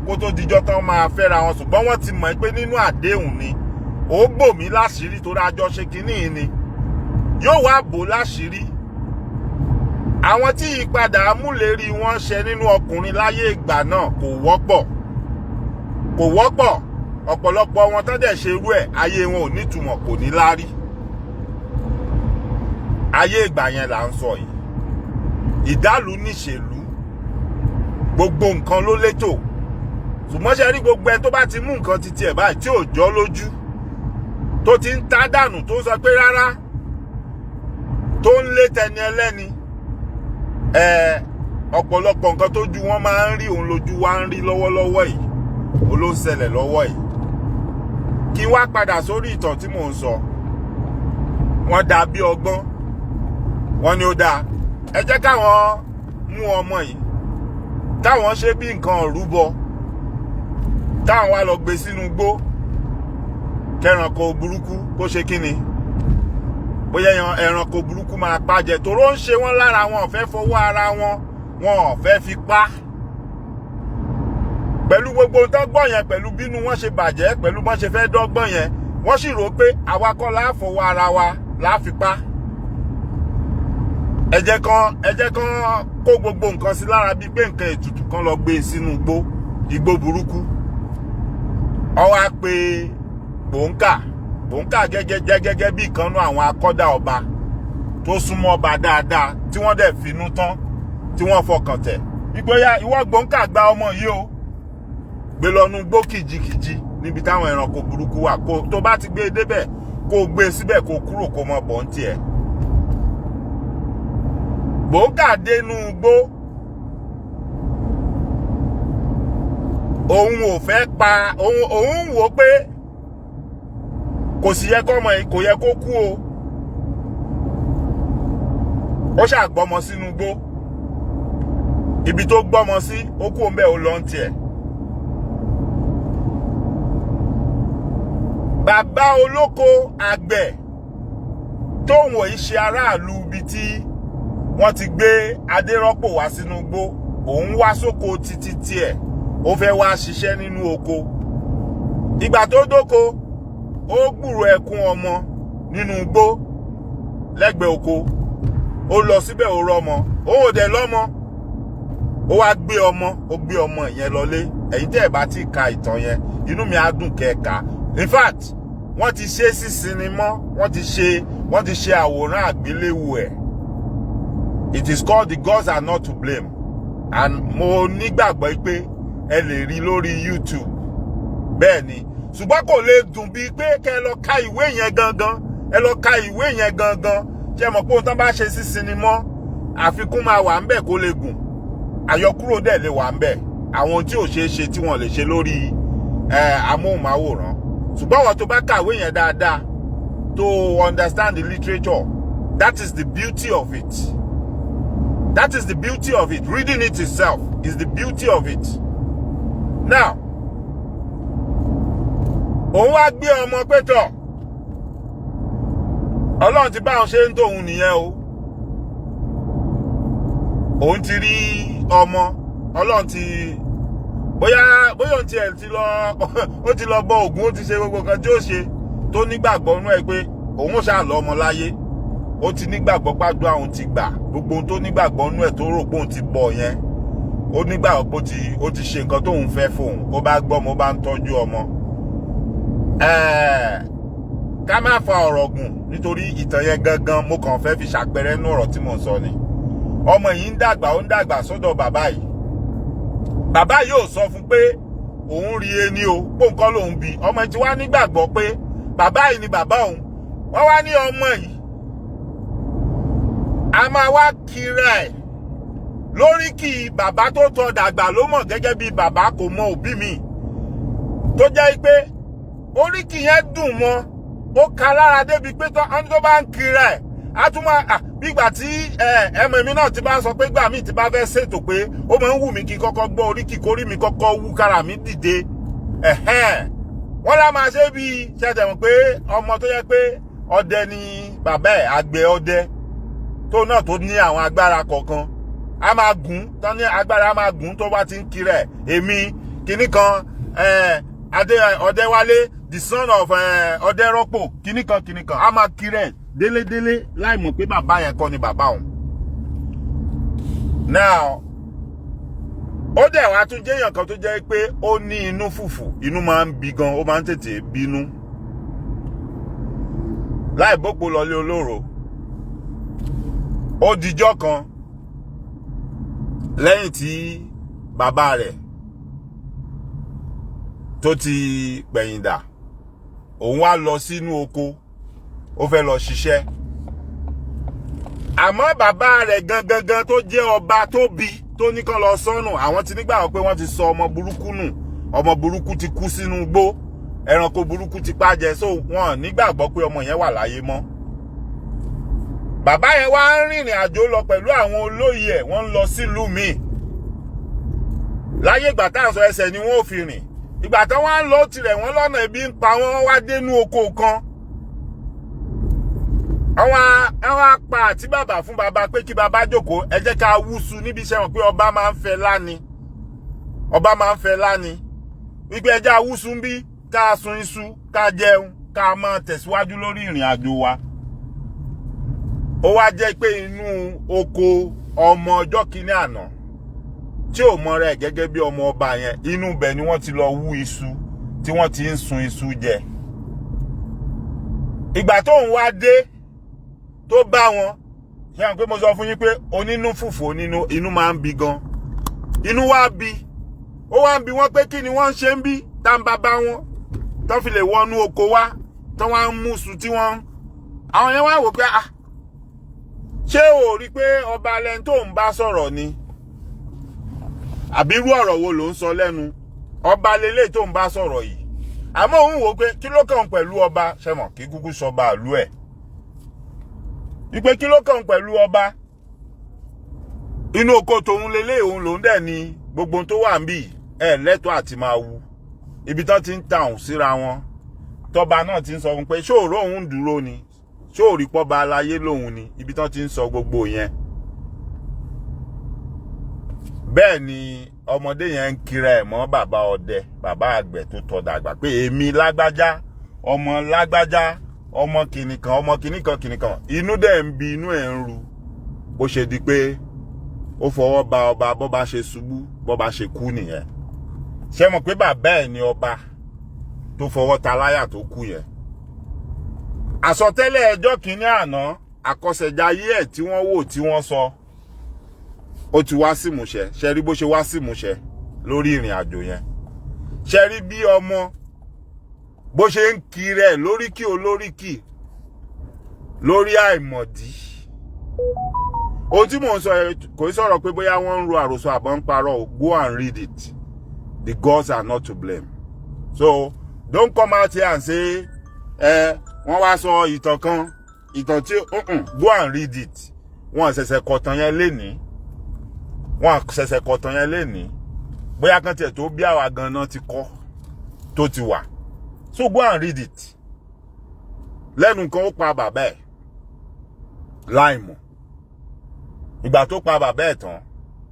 Speaker 2: kó tó dijọ́ tán máa fẹ́ra wọn, ṣùgbọ́n wọ́n ti mọ̀ pé nínú àdéhùn ni, ó bò mí láṣìírí torí àjọ ṣe kínní yìí ni, yóò wá bò láṣìírí. Àwọn tí ìpadà amúlérí wọn ṣe nínú ọkùnrin láyé ìgbà náà kò wọ́pọ̀, kò wọ́pọ̀. Ọ̀pọ̀lọpọ̀ wọn tó dẹ̀ ṣe irú ẹ̀, ayé wọn ò nítumọ̀, kò ní láárí. Ayé ìgbà yẹn là ń sọ yìí. Ìdálù níṣèlú, gbogbo nǹkan ló létò. Ṣùgbọ́n ṣe rí gbogbo ẹ tó bá ti mú nǹkan titi ẹ̀ báyìí tí ò jọ́ lójú, tó ti ń tá dànù, tó ń sọ pé rárá, tó ń lé tẹni ẹlẹ́ni, ẹ ọ̀pọ̀lọpọ̀ nǹkan tójú wọn máa ń rí, òun lójú wa ń rí lọ́wọ́lọ́wọ́ yìí, òun ló ń ṣẹlẹ̀ lọ́wọ́ yìí. Kí wá padà sórí ìtàn tí mò ń sọ. Wọ́n dà bí ọgbọ́n, wọ́n ní ó dáa, ẹ jẹ́ káwọn mú ọmọ yìí, káwọn ṣe bí nǹkan rúbọ. Táwọn wá lọ gbé sínú igbó, kẹranko burúkú kó ṣe kíni, bóyá ẹranko burúkú máa pàjẹ́, toró ń ṣe wọ́n lára. Wọn ò fẹ́ fọwọ́ ara wọn, wọn ò fẹ́ fi pa. Pẹ̀lú gbogbo tó gbọ́ yẹn, pẹ̀lú bínú wọn ṣe bàjẹ́, pẹ̀lú bọ́n ṣe fẹ́ dọ́gbọ́n yẹn, wọ́n sì rò pé àwa kọ́ la fọwọ́ ara wa la fi pa. Ẹ jẹ́ kán kó gbogbo nǹkan sí lára bíi pé nǹkan ètùtù kan, lọ gbé e sínú igbó, igbó burúkú. Ó wá pé Gbòǹkà, Gbòǹkà gẹ́gẹ́ jẹ́ gẹ́gẹ́ bí ìkànnú àwọn akọ́dà ọba tó súnmọ́ ọba dáadáa, tí wọ́n dẹ̀ finú tán, tí wọ́n fọkàn tẹ̀. Ìgbóyà, ìwọ Gbòǹkà, gba ọmọ yìí o, gbé lọ nú igbó kìjikìji níbi táwọn ẹranko burúkú wà. Kó tó bá ti gbé e débẹ̀, kó o gbé e síbẹ̀, kó o kúrò, kó o mọ bọ̀ ń tiẹ̀. Gbòǹkà dénú igbó, òun ò fẹ́ pa òun. Òun wò ó pé kò sì yẹ kọ́mọ yìí, kò yẹ kó kú o. Ó ṣàgbọ́mọ sínú igbó. Ibi tó gbọ́mọ sí, ó kú òun bẹ́ẹ̀, ó lọ ń tiẹ̀. Bàbá olóko àgbẹ̀ tóun ò ṣe aráàlú ibi tí wọ́n ti gbé Adérọ́pò wá sínú igbó, òun wá sóko títí tiẹ̀, ó fẹ́ wá ṣiṣẹ́ nínú oko. Ìgbà tó dóko, ó gbúrò ẹkún ọmọ nínú igbó lẹ́gbẹ̀ẹ́ oko. Ó lọ síbẹ̀, ó rọ́mọ. Òun ò dẹ̀ lọ́mọ. Ó wá gbé ọmọ, ó gbé ọmọ yẹn lọlé. Ẹ̀yin tẹ́ ẹ̀ bá ti ka ìtàn yẹn, inú mi á dùn kẹ́ẹ̀ka. In fact, wọ́n ti ṣe sí sinimá, wọ́n ti ṣe àwòrán àgbéléwò ẹ̀. It is called The Gods Are Not to Blame, and mo nígbàgbọ́ pé ẹ lè rí lórí YouTube. Bẹ́ẹ̀ ni, ṣùgbọ́n kò lè dùn bíi pé kẹ́ ẹ lọ ka ìwé yẹn gangan. Ẹ lọ ka ìwé yẹn gangan. Ṣé ẹ mọ̀ pé ohun tán bá ṣe sí sinimá, àfikún máa wà ńbẹ̀ kó lè gùn, àyọkúrò dẹ̀ lè wà ńbẹ̀, àwọn ohun tí ò ṣeé ṣe tí wọ́n lè ṣe lórí amóhùnmáwòrán. Ṣùgbọ́n àwọn tó bá kàwé yẹn dáadáa, to understand the literature, that is the beauty of it. That is the beauty of it. Reading it itself is the beauty of it. Now, òun wá gbé ọmọ pétọ̀, Ọlọ́run ti bá òun ṣe ń tóun nìyẹn o. Òun ti rí ọmọ. Ọlọ́run ti bóyá òun tiẹ̀ ti lọ, ó ti lọ bọ Ògún, ó ti ṣe gbogbo kan tí ó ṣe, tó nígbàgbọ́ nú ẹ pé òun ó ṣáà lọ ọmọ láyé. Ó ti nígbàgbọ́ pàdúrà òun ti gbà. Gbogbo ohun tó nígbàgbọ́ nú ẹ̀, tó rò pé òun ti bọ̀ yẹn, ó nígbàgbọ́ pé ó ti ṣe nǹkan tóun fẹ́ fóun. Ó bá gbọ́ ọmọ, ó bá ń tọ́jú ọmọ. Ká má fa ọ̀rọ̀ gùn, nítorí ìtàn yẹn gangan, mo kàn fẹ́ fi ṣàpẹẹrẹ nú ọ̀rọ̀ tí mò ń sọ ni. Ọmọ yìí ń dàgbà, ó ń dàgbà sọ́dọ̀ bàbá yìí. Bàbá yìí ò sọ fún pé òun rí ẹni o, pé nǹkan lòun bí ọmọ tí wàá nígbàgbọ́ pé bàbá yìí ni bàbá òun. Wọ́n wá ní ọmọ yìí a máa wá kiri ẹ̀ lóríkì bàbá tó tọ́ dàgbà ló mọ̀ gẹ́gẹ́ bí bàbá, kò mọ òbí mi, tó jẹ́ pé oríkì yẹn dùn mọ́, ó ka lára débi pé tó bá ń kiri ẹ̀, a tún máa bígbà tí ẹmọ mi náà ti bá ń sọ pé gbà míì ti bá fẹ́ ṣètò pé ó máa ń wù mí kí n kọ́kọ́ gbọ́ oríkì, kórí mi kọ́kọ́ wú, kára mi dìde. Wọ́n lá máa ṣe bíi ṣẹ̀ṣẹ̀ mọ̀ pé ọmọ tó yẹ pé ọdẹ ni bàbá ẹ̀, àgbẹ̀ ọdẹ tó náà tó ní àwọn agbára kọ̀ọ̀kan, a máa gùn tán ní agbára, a máa gùn tó bá ti ń kiri ẹ̀. Èmi kinní kan, Adé Ọdẹwálé, the son of Ọdẹrọ́pò, kinní kan kinní kan, a máa kiri ẹ̀ délédélé láì mọ̀ pé bàbá yẹn kọ́ ni bàbá òun. Now, ó dẹ̀ wá tún jẹ́yàn kan tó jẹ́ pé ó ní inú fùfù, inú máa ń bí gan, ó máa ń tètè bínú. Láì bópo lọlé olóró, ó dijọ́ kan lẹ́yìn tí bàbá rẹ̀ tó ti pẹ̀yìndà, òun wá lọ sínú oko, ó fẹ́ lọ ṣiṣẹ́. Àmọ́ bàbá rẹ̀ gangan gan tó jẹ́ ọba tó bí tó ní kán lọ sọ́nù, àwọn ti nígbàgbọ́ pé wọ́n ti sọ ọmọ burúkú nù, ọmọ burúkú ti kú sínú igbó, ẹranko burúkú ti pàjẹ́, so wọn nígbàgbọ́ pé ọmọ yẹn wà láyé mọ́. Bàbá yẹn wá ń rìnrìn àjò lọ pẹ̀lú àwọn olóyè ẹ̀, wọ́n ń lọ sílùú míì. Láyé ìgbà tá à ń sọ, ẹsẹ̀ ni wọ́n ò fi rìn. Ìgbà tí wọ́n á lọ tirẹ̀ wọ́n lọ́nà, ebi ń pa wọ́n, wá dénú oko kan. Àwọn á pa àti bàbà fún bàbá pé kí bàbá jókòó, ẹ jẹ́ ká wúsu níbi iṣẹ́ wọn, pé ọba máa ń fẹ́ láni, ọba máa ń fẹ́ láni, wípé ẹ jẹ́ á wúsu ń bí, ká sun iṣu, ká jẹun, ká máa tẹ̀síwájú lórí ìrìn àjò wa. Ó wá jẹ́ pé inú oko ọmọ ọjọ́ kìíní àná tí ò mọ rẹ̀ gẹ́gẹ́ bí ọmọ ọba yẹn, inú ibẹ̀ ni wọ́n ti lọ wú iṣu tí wọ́n ti ń sun iṣu jẹ. Ìgbà tóun wá dé tó bá wọn, ṣé àwọn pé mo sọ fún yín pé onínú fùfù, onínú inú máa ń bi gan. Inú wá bi, ó wá ń bi wọ́n pé kí ni wọ́n ń ṣe ń bí, tá ń bá bá wọn tó fi lè wọnú oko wá tó wá ń mú iṣu tí wọ́n. Àwọn yẹn wá wò pé, ah, ṣé o rí i pé ọba lẹni tó ń bá sọ̀rọ̀ ni, àbí irú ọ̀rọ̀ wo ló ń sọ lẹ́nu? Ọba lélẹ̀ tó ń bá sọ̀rọ̀ yìí. Àmọ́ òun wò pé kí ló kàn pẹ̀lú ọba ṣẹmọ̀, kí kúkú sọba ìlú ẹ̀, wípé kí ló kàn pẹ̀lú ọba? Inú oko tòun lélẹ̀, òun lòún dẹ̀ ni gbogbo tó wà ń bì ẹ̀ lẹ́tọ̀ọ́ àti máa wu. Ibi tán ti ń ta òun síra wọn, tọba náà ti ń sọ fún pé ṣóòrò òun dúró ni, ṣóòrí pọ́ba aláyé lòun ni, ibi tán ti ń sọ gbogbo yẹn. Bẹ́ẹ̀ ni ọmọdé yẹn ń kira ẹ̀ mọ́ bàbá ọdẹ, bàbá àgbẹ̀ tó tọ́ dàgbà, pé èmi lágbájá, ọmọ lágbájá, ọmọ kìnìkan, ọmọ kìnìkan kìnìkan. Inú dẹ̀ ń bi, inú ẹ̀ ń ru. Bó ṣe di pé ó fọwọ́ ba ọba, bọ́ba ṣe ṣubú, bọ́ba ṣe kú nìyẹn. Ṣé mọ̀ pé bàbá ẹ̀ ni ọba tó fọwọ́ ta láyà tó kú yẹn? Àsọtẹ́lẹ̀ ẹjọ́ kìíní àná, àkọsẹ̀jayé ẹ̀ tí wọ́n wò, tí wọ́n sọ, ó ti wá sí ìmúṣẹ. Ṣe rí bó ṣe wá sí ìmúṣẹ lórí ìrìn àjò yẹn? Ṣe rí bí ọmọ bó ṣe ń kiri ẹ̀ lóríkì olóríkì lórí àìmọ̀dí? Ohun tí mò ń sọ kò í sọ̀rọ̀ pé bóyá wọ́n ń ro àròsọ àbọ̀ ń parọ́ o. Go and read it. The gods are not to blame, so don't come out here and say ẹ wọ́n wá sọ ìtàn kan, ìtàn tí go and read it. Wọ́n ṣẹ̀ṣẹ̀ kọ̀tàn yẹn lénìí, wọ́n ṣẹ̀ṣẹ̀ kọ̀tàn yẹn lénìí, bóyá kan tiẹ̀ tó bí àwa gan-an ti kọ́ tó ti wà. So go and read it. Lẹ́nu kan, ó pa bàbá ẹ̀ láìmọ̀. Ìgbà tó pa bàbá ẹ̀ tán,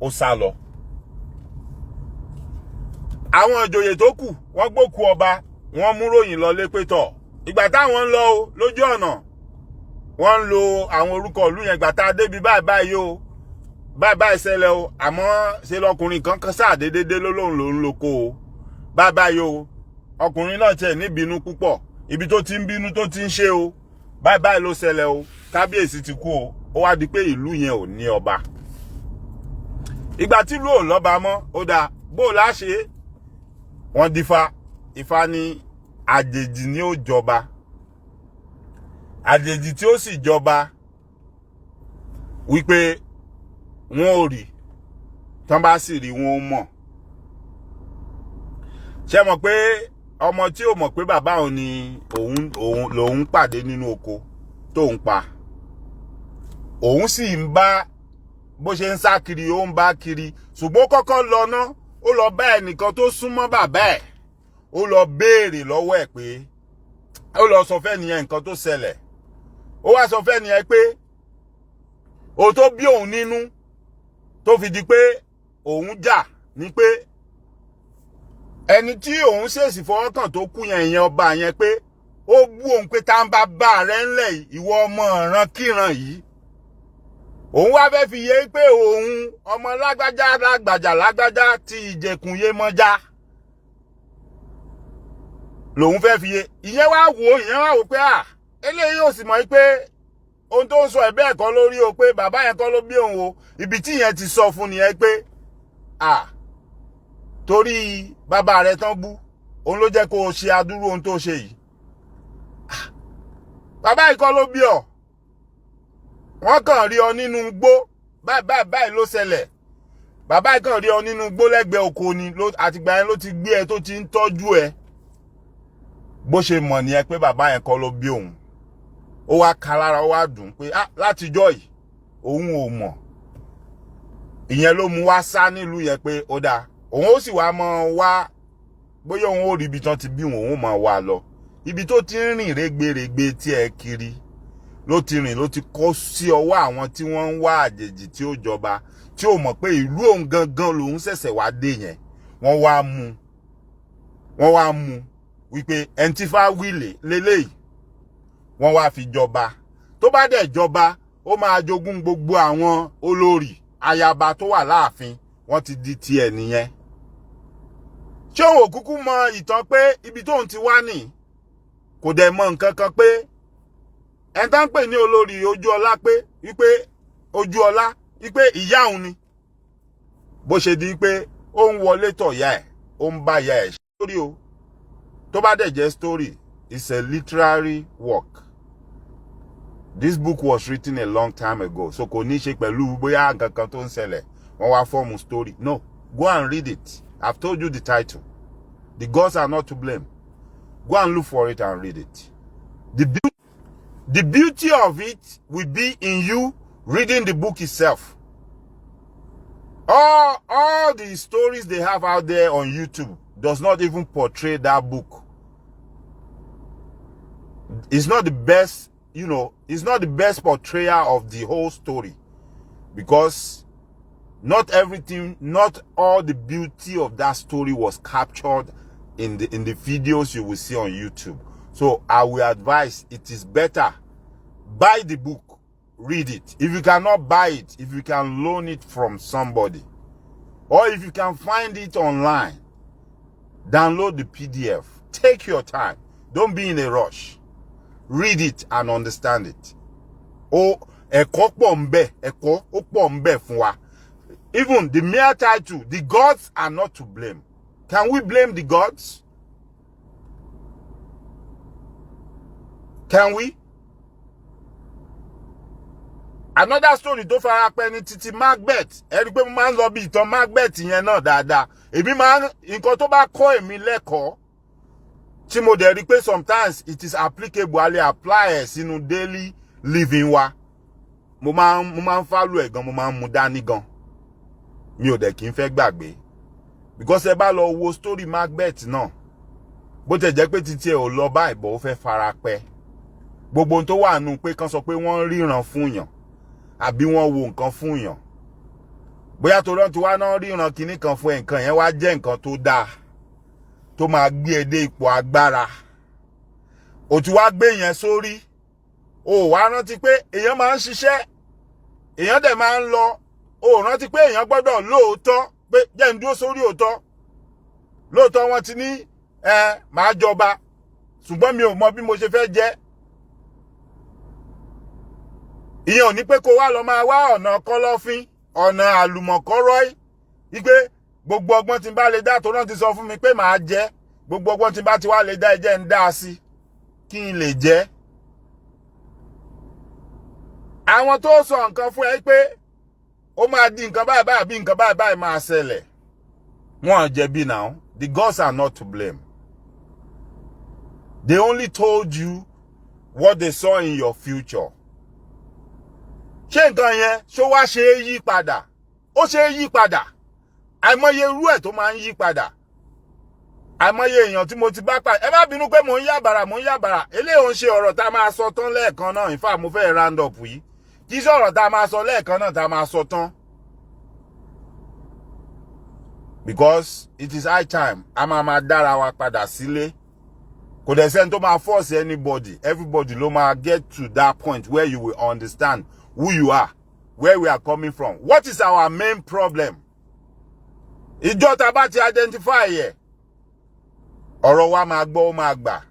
Speaker 2: ó sá lọ. Àwọn ìjòyè tó kù, wọ́n gbókù ọba, wọ́n mú ròyìn lọ lépétọ̀. Ìgbà táwọn ń lọ o, lójú ọ̀nà, wọ́n ń lo àwọn orúkọ ìlú yẹn. Ìgbà tá a débi báyìí báyìí o, báyìí báyìí ṣẹlẹ̀ o, àmọ́ ṣe lọkùnrin kan kan sáà déédéé ló lóun lòún lóko o, báyìí báyìí o. Ọkùnrin náà tiẹ̀ níbínú púpọ̀, ibi tó ti ń bínú tó ti ń ṣe o, báyìí báyìí ló ṣẹlẹ̀ o, kábíyèsí ti kú o. Ó wá di pé ìlú yẹn ò ní ọba. Ìgbà tí ìlú ò lọ́ba mọ́, ó dáa, bó o láṣẹ, wọ́n dífá. Ifá ní àjèjì ni ó jọba. Àjèjì tí ó sì jọba, wípé wọn ò rí tán, bá sì rí, wọn ó mọ̀. Ṣé mọ̀ pé ọmọ tí ò mọ̀ pé bàbá òun ni òun òun lòun pàdé nínú oko tóun pa, òun sì ń bá bó ṣe ń sá kiri, ó ń bá kiri, ṣùgbọ́n ó kọ́kọ́ lọ ná, ó lọ bá ẹnìkan tó súnmọ́ bàbá ẹ̀, ó lọ béèrè lọ́wọ́ ẹ̀ pé, ó lọ sọ fẹ́nìyẹn nǹkan tó ṣẹlẹ̀. Ó wá sọ fẹ́nìyẹn pé òun tó bí òun nínú tó fi di pé òun jà ní pé ẹni tí òun ṣèṣì fọwọ́ kàn tó kú yẹn, ìyẹn ọba yẹn, pé ó bú òun pé tá ń bá bá rẹ ńlẹ̀, ìwọ ọmọ ọ̀ràn kíran yìí. Òun wá fẹ́ fi yé pé òun ọmọ lágbájá lágbàjà lágbájá tí ìjẹkùn yé mọ́já lòun fẹ́ fi yé. Ìyẹn wá wò ó, ìyẹn wá wò pé à, eléyìí ò sì mọ̀ pé ohun tó ń sọ ẹ̀ bẹ́ẹ̀ kọ́ lórí o, pé bàbá yẹn kọ́ ló bí òun o. Ibi tí ìyẹn ti sọ fún nìyẹn pé à, torí bàbá rẹ̀ tán bú òun ló jẹ́ kó o ṣe adúrú ohun tó ṣe yìí. Bàbá yìí kọ́ ló bí ọ, wọ́n kàn rí ọ nínú igbó, báyìí báyìí báyìí ló ṣẹlẹ̀. Bàbá yìí kàn rí ọ nínú igbó lẹ́gbẹ̀ẹ́ oko ni, àtìgbà yẹn ló ti gbé ẹ tó ti ń tọ́jú ẹ. Bó ṣe mọ̀ nìyẹn pé bàbá yẹn kọ́ ló bí òun. Ó wá ka lára, ó wá dùn pé ah, látijọ́ yìí òun ò mọ̀. Ìyẹn ló mú wá sá nílùú yẹn pé ó dáa, òun ó sì wá mọ́ wá. Bóyá òun ò rí ibi tán ti bí òun, òun máa wà lọ. Ibi tó ti ń rìn rẹ́gbẹ̀rẹ́gbẹ́ tí ẹ kiri ló ti rìn, ló ti kó sí ọwọ́ àwọn tí wọ́n ń wá àjèjì tí ó jọba, tí ó mọ̀ pé ìlú òun gangan lòun ṣẹ̀ṣẹ̀ wá dé yẹn. Wọ́n wá mú wípé ẹni tí fá wílé lélẹ́yìí, wọ́n wá fi jọba. Tó bá dẹ̀ jọba, ó máa jogún gbogbo àwọn olórí ayaba tó wà láàfin, wọ́n ti di tiẹ̀ nìyẹn. Ṣé òun ò kúkú mọ ìtàn pé ibi tóun ti wá nì? Kò dẹ̀ mọ nǹkan kan pé ẹni tá ń pè ní olórí ojú ọlá pé wípé ojú ọlá wípé ìyá òun ni. Bó ṣe di pé ó ń wọlé tọ̀ ìyá ẹ̀, ó ń bá ìyá ẹ̀ story o. Tó bá dẹ̀ jẹ́ story, it's a literary work. This book was written a long time ago, so kò ní ṣe pẹ̀lú bóyá nǹkan kan tó ń ṣẹlẹ̀ wọ́n wá form story. No, go and read it. I've told you the title, "The Gods Are Not to Blame." Go and look for it and read it. The beauty of it will be in you reading the book itself. All the stories they have out there on YouTube does not even portray that book. It's not the best, it's not the best portrayal of the whole story, because not everything, not all the beauty of that story was captured in the videos you will see on YouTube. So I will advise, it is better buy the book, read it. If you cannot buy it, if you can loan it from somebody, or if you can find it online, download the PDF. Take your time. Don't be in a rush. Read it and understand it. Ó ẹ̀kọ́ pọ̀ ń bẹ, ẹ̀kọ́ ó pọ̀ ń bẹ fún wa. Even the mere title, "The Gods Are Not to Blame." Can we blame the gods? Can we? Another story tó fara pẹ́ ní títí Macbeth. Ẹ rí i pé mo máa ń lọ bí ìtàn Macbeth yẹn náà dáadáa. Èmi máa ń, nǹkan tó bá kọ́ èmi lẹ́kọ̀ọ́ tí mo dẹ̀ rí i pé sometimes it is applicable, a lè apply ẹ̀ sínú daily living wa, mo máa ń follow ẹ̀ gan, mo máa ń mú dání gan. Mi ò dẹ̀ kí n fẹ́ gbàgbé, because ẹ bá lọ wo story Macbeth náà, bó tẹ̀ jẹ́ pé títí ẹ̀ ò lọ báyìí bọ̀, ó fẹ́ fara pẹ́ gbogbo ohun tó wà nù pé kán sọ pé wọ́n ń ríran fún yàn àbí wọ́n wo nǹkan fún yàn, bóyá torí wọn ti wá náà ríran kinní kan fún ẹ, nǹkan yẹn wá jẹ́ nǹkan tó dáa tó máa gbé ẹ dé ipò agbára, ò ti wá gbé yẹn sórí, o wá rántí pé èèyàn máa ń ṣiṣẹ́, èèyàn dẹ̀ máa ń lọ. O rántí pé èèyàn gbọ́dọ̀ lóòótọ́, pé jẹ́ ń dúró sórí òótọ́. Lóòótọ́ wọ́n ti ní ẹ máa jọba, ṣùgbọ́n mi ò mọ bí mo ṣe fẹ́ jẹ́. Ìyẹn ò ní pé kó wá lọ máa wá ọ̀nà kọ́lọ́fín, ọ̀nà àlùmọ̀kọ́rọ́, wípé gbogbo ọgbọ́n tí n bá lè dá tó náà ti sọ fún mi pé màá jẹ́, gbogbo ọgbọ́n tí n bá ti wá lè dá, ẹ jẹ́ ń dá a sí kí n lè jẹ́. Àwọn tó sọ nǹkan fún ẹ pé ó máa di nǹkan báyìí báyìí àbí nǹkan báyìí báyìí máa ṣẹlẹ̀, wọ́n jẹ̀bi now. The gods are not to blame. They only told you what they saw in your future. Ṣé nǹkan yẹn ṣó wá ṣe é yí padà? Ó ṣe é yí padà. Àìmọye irú ẹ̀ tó máa ń yí padà, àìmọye èèyàn tí mo ti bá pàdé. Ẹ má bínú pé mò ń yàbàrà, mò ń yàbàrà. Eléyìí ò ń ṣe ọ̀rọ̀ tá a máa sọ tán lẹ́ẹ̀kan náà. In fact, mo fẹ́ round up yìí. Kì í ṣe ọ̀rọ̀ tá a máa sọ lẹ́ẹ̀kan náà tá a máa sọ tán, because it is high time a máa máa dára wa padà sílé. Kò dẹ̀ sẹ́ni tó máa force anybody. Everybody ló máa get to that point where you will understand who you are, where we are coming from, what is our main problem. Ìjọ tá a bá ti identify yẹ, ọ̀rọ̀ wa máa gbọ́, ó máa gbà.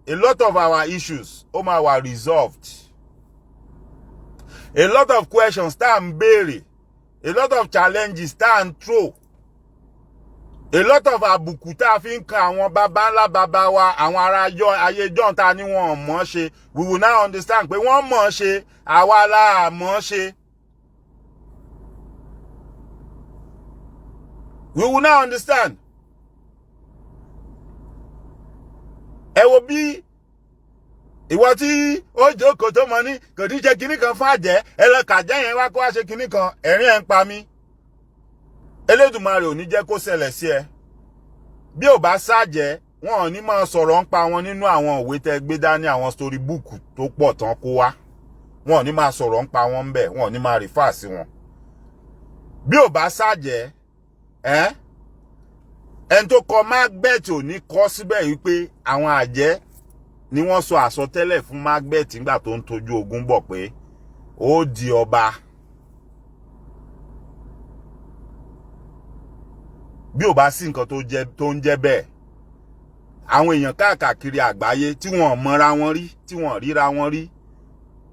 Speaker 2: A lot of our issues, ó máa wà resolved. A lot of questions tá à ń béèrè, a lot of challenges tá à ń throw, a lot of àbùkù tá a fi ń kan àwọn baba ńlá baba wa, àwọn ará ayé john tá a ní wọn mọ̀ ṣe, we will now understand pé wọ́n mọ̀ ṣe, àwa la mọ̀ ṣe. We will now understand. Ẹ wo bí ìwọ tí ó jókòó tó mọ ní kò ní ṣe kinní kan fún àjẹ́, ẹ lọ kàjẹ́ yẹn wá kó wá ṣe kinní kan, ẹ̀rín ẹ̀ ń pa mí. Elédùmarè ò ní jẹ́ kó ṣẹlẹ̀ sí ẹ. Bí ò bá ṣàjẹ́, Wọn ò ní máa sọ̀rọ̀ ń pa wọn nínú àwọn òwe tẹ́ gbé dání, àwọn story book tó pọ̀ tán kó wá. Wọn ò ní máa sọ̀rọ̀ ń pa wọn ń bẹ̀, wọn ò ní máa refer sí wọn. Bí ò bá ṣàjẹ́ ẹ́, ẹni tó kọ Macbeth ò ní kọ síbẹ̀ wípé àwọn àjẹ́ ni wọ́n sọ àsọtẹ́lẹ̀ fún Macbeth nígbà tó ń tọ́jú ogun bọ̀ pé ó di ọba. Bí ò bá sí nǹkan tó ń jẹ́ bẹ́ẹ̀, àwọn èèyàn káàkiri àgbáyé tí wọ́n mọra wọn rí, tí wọ́n ríra wọn rí,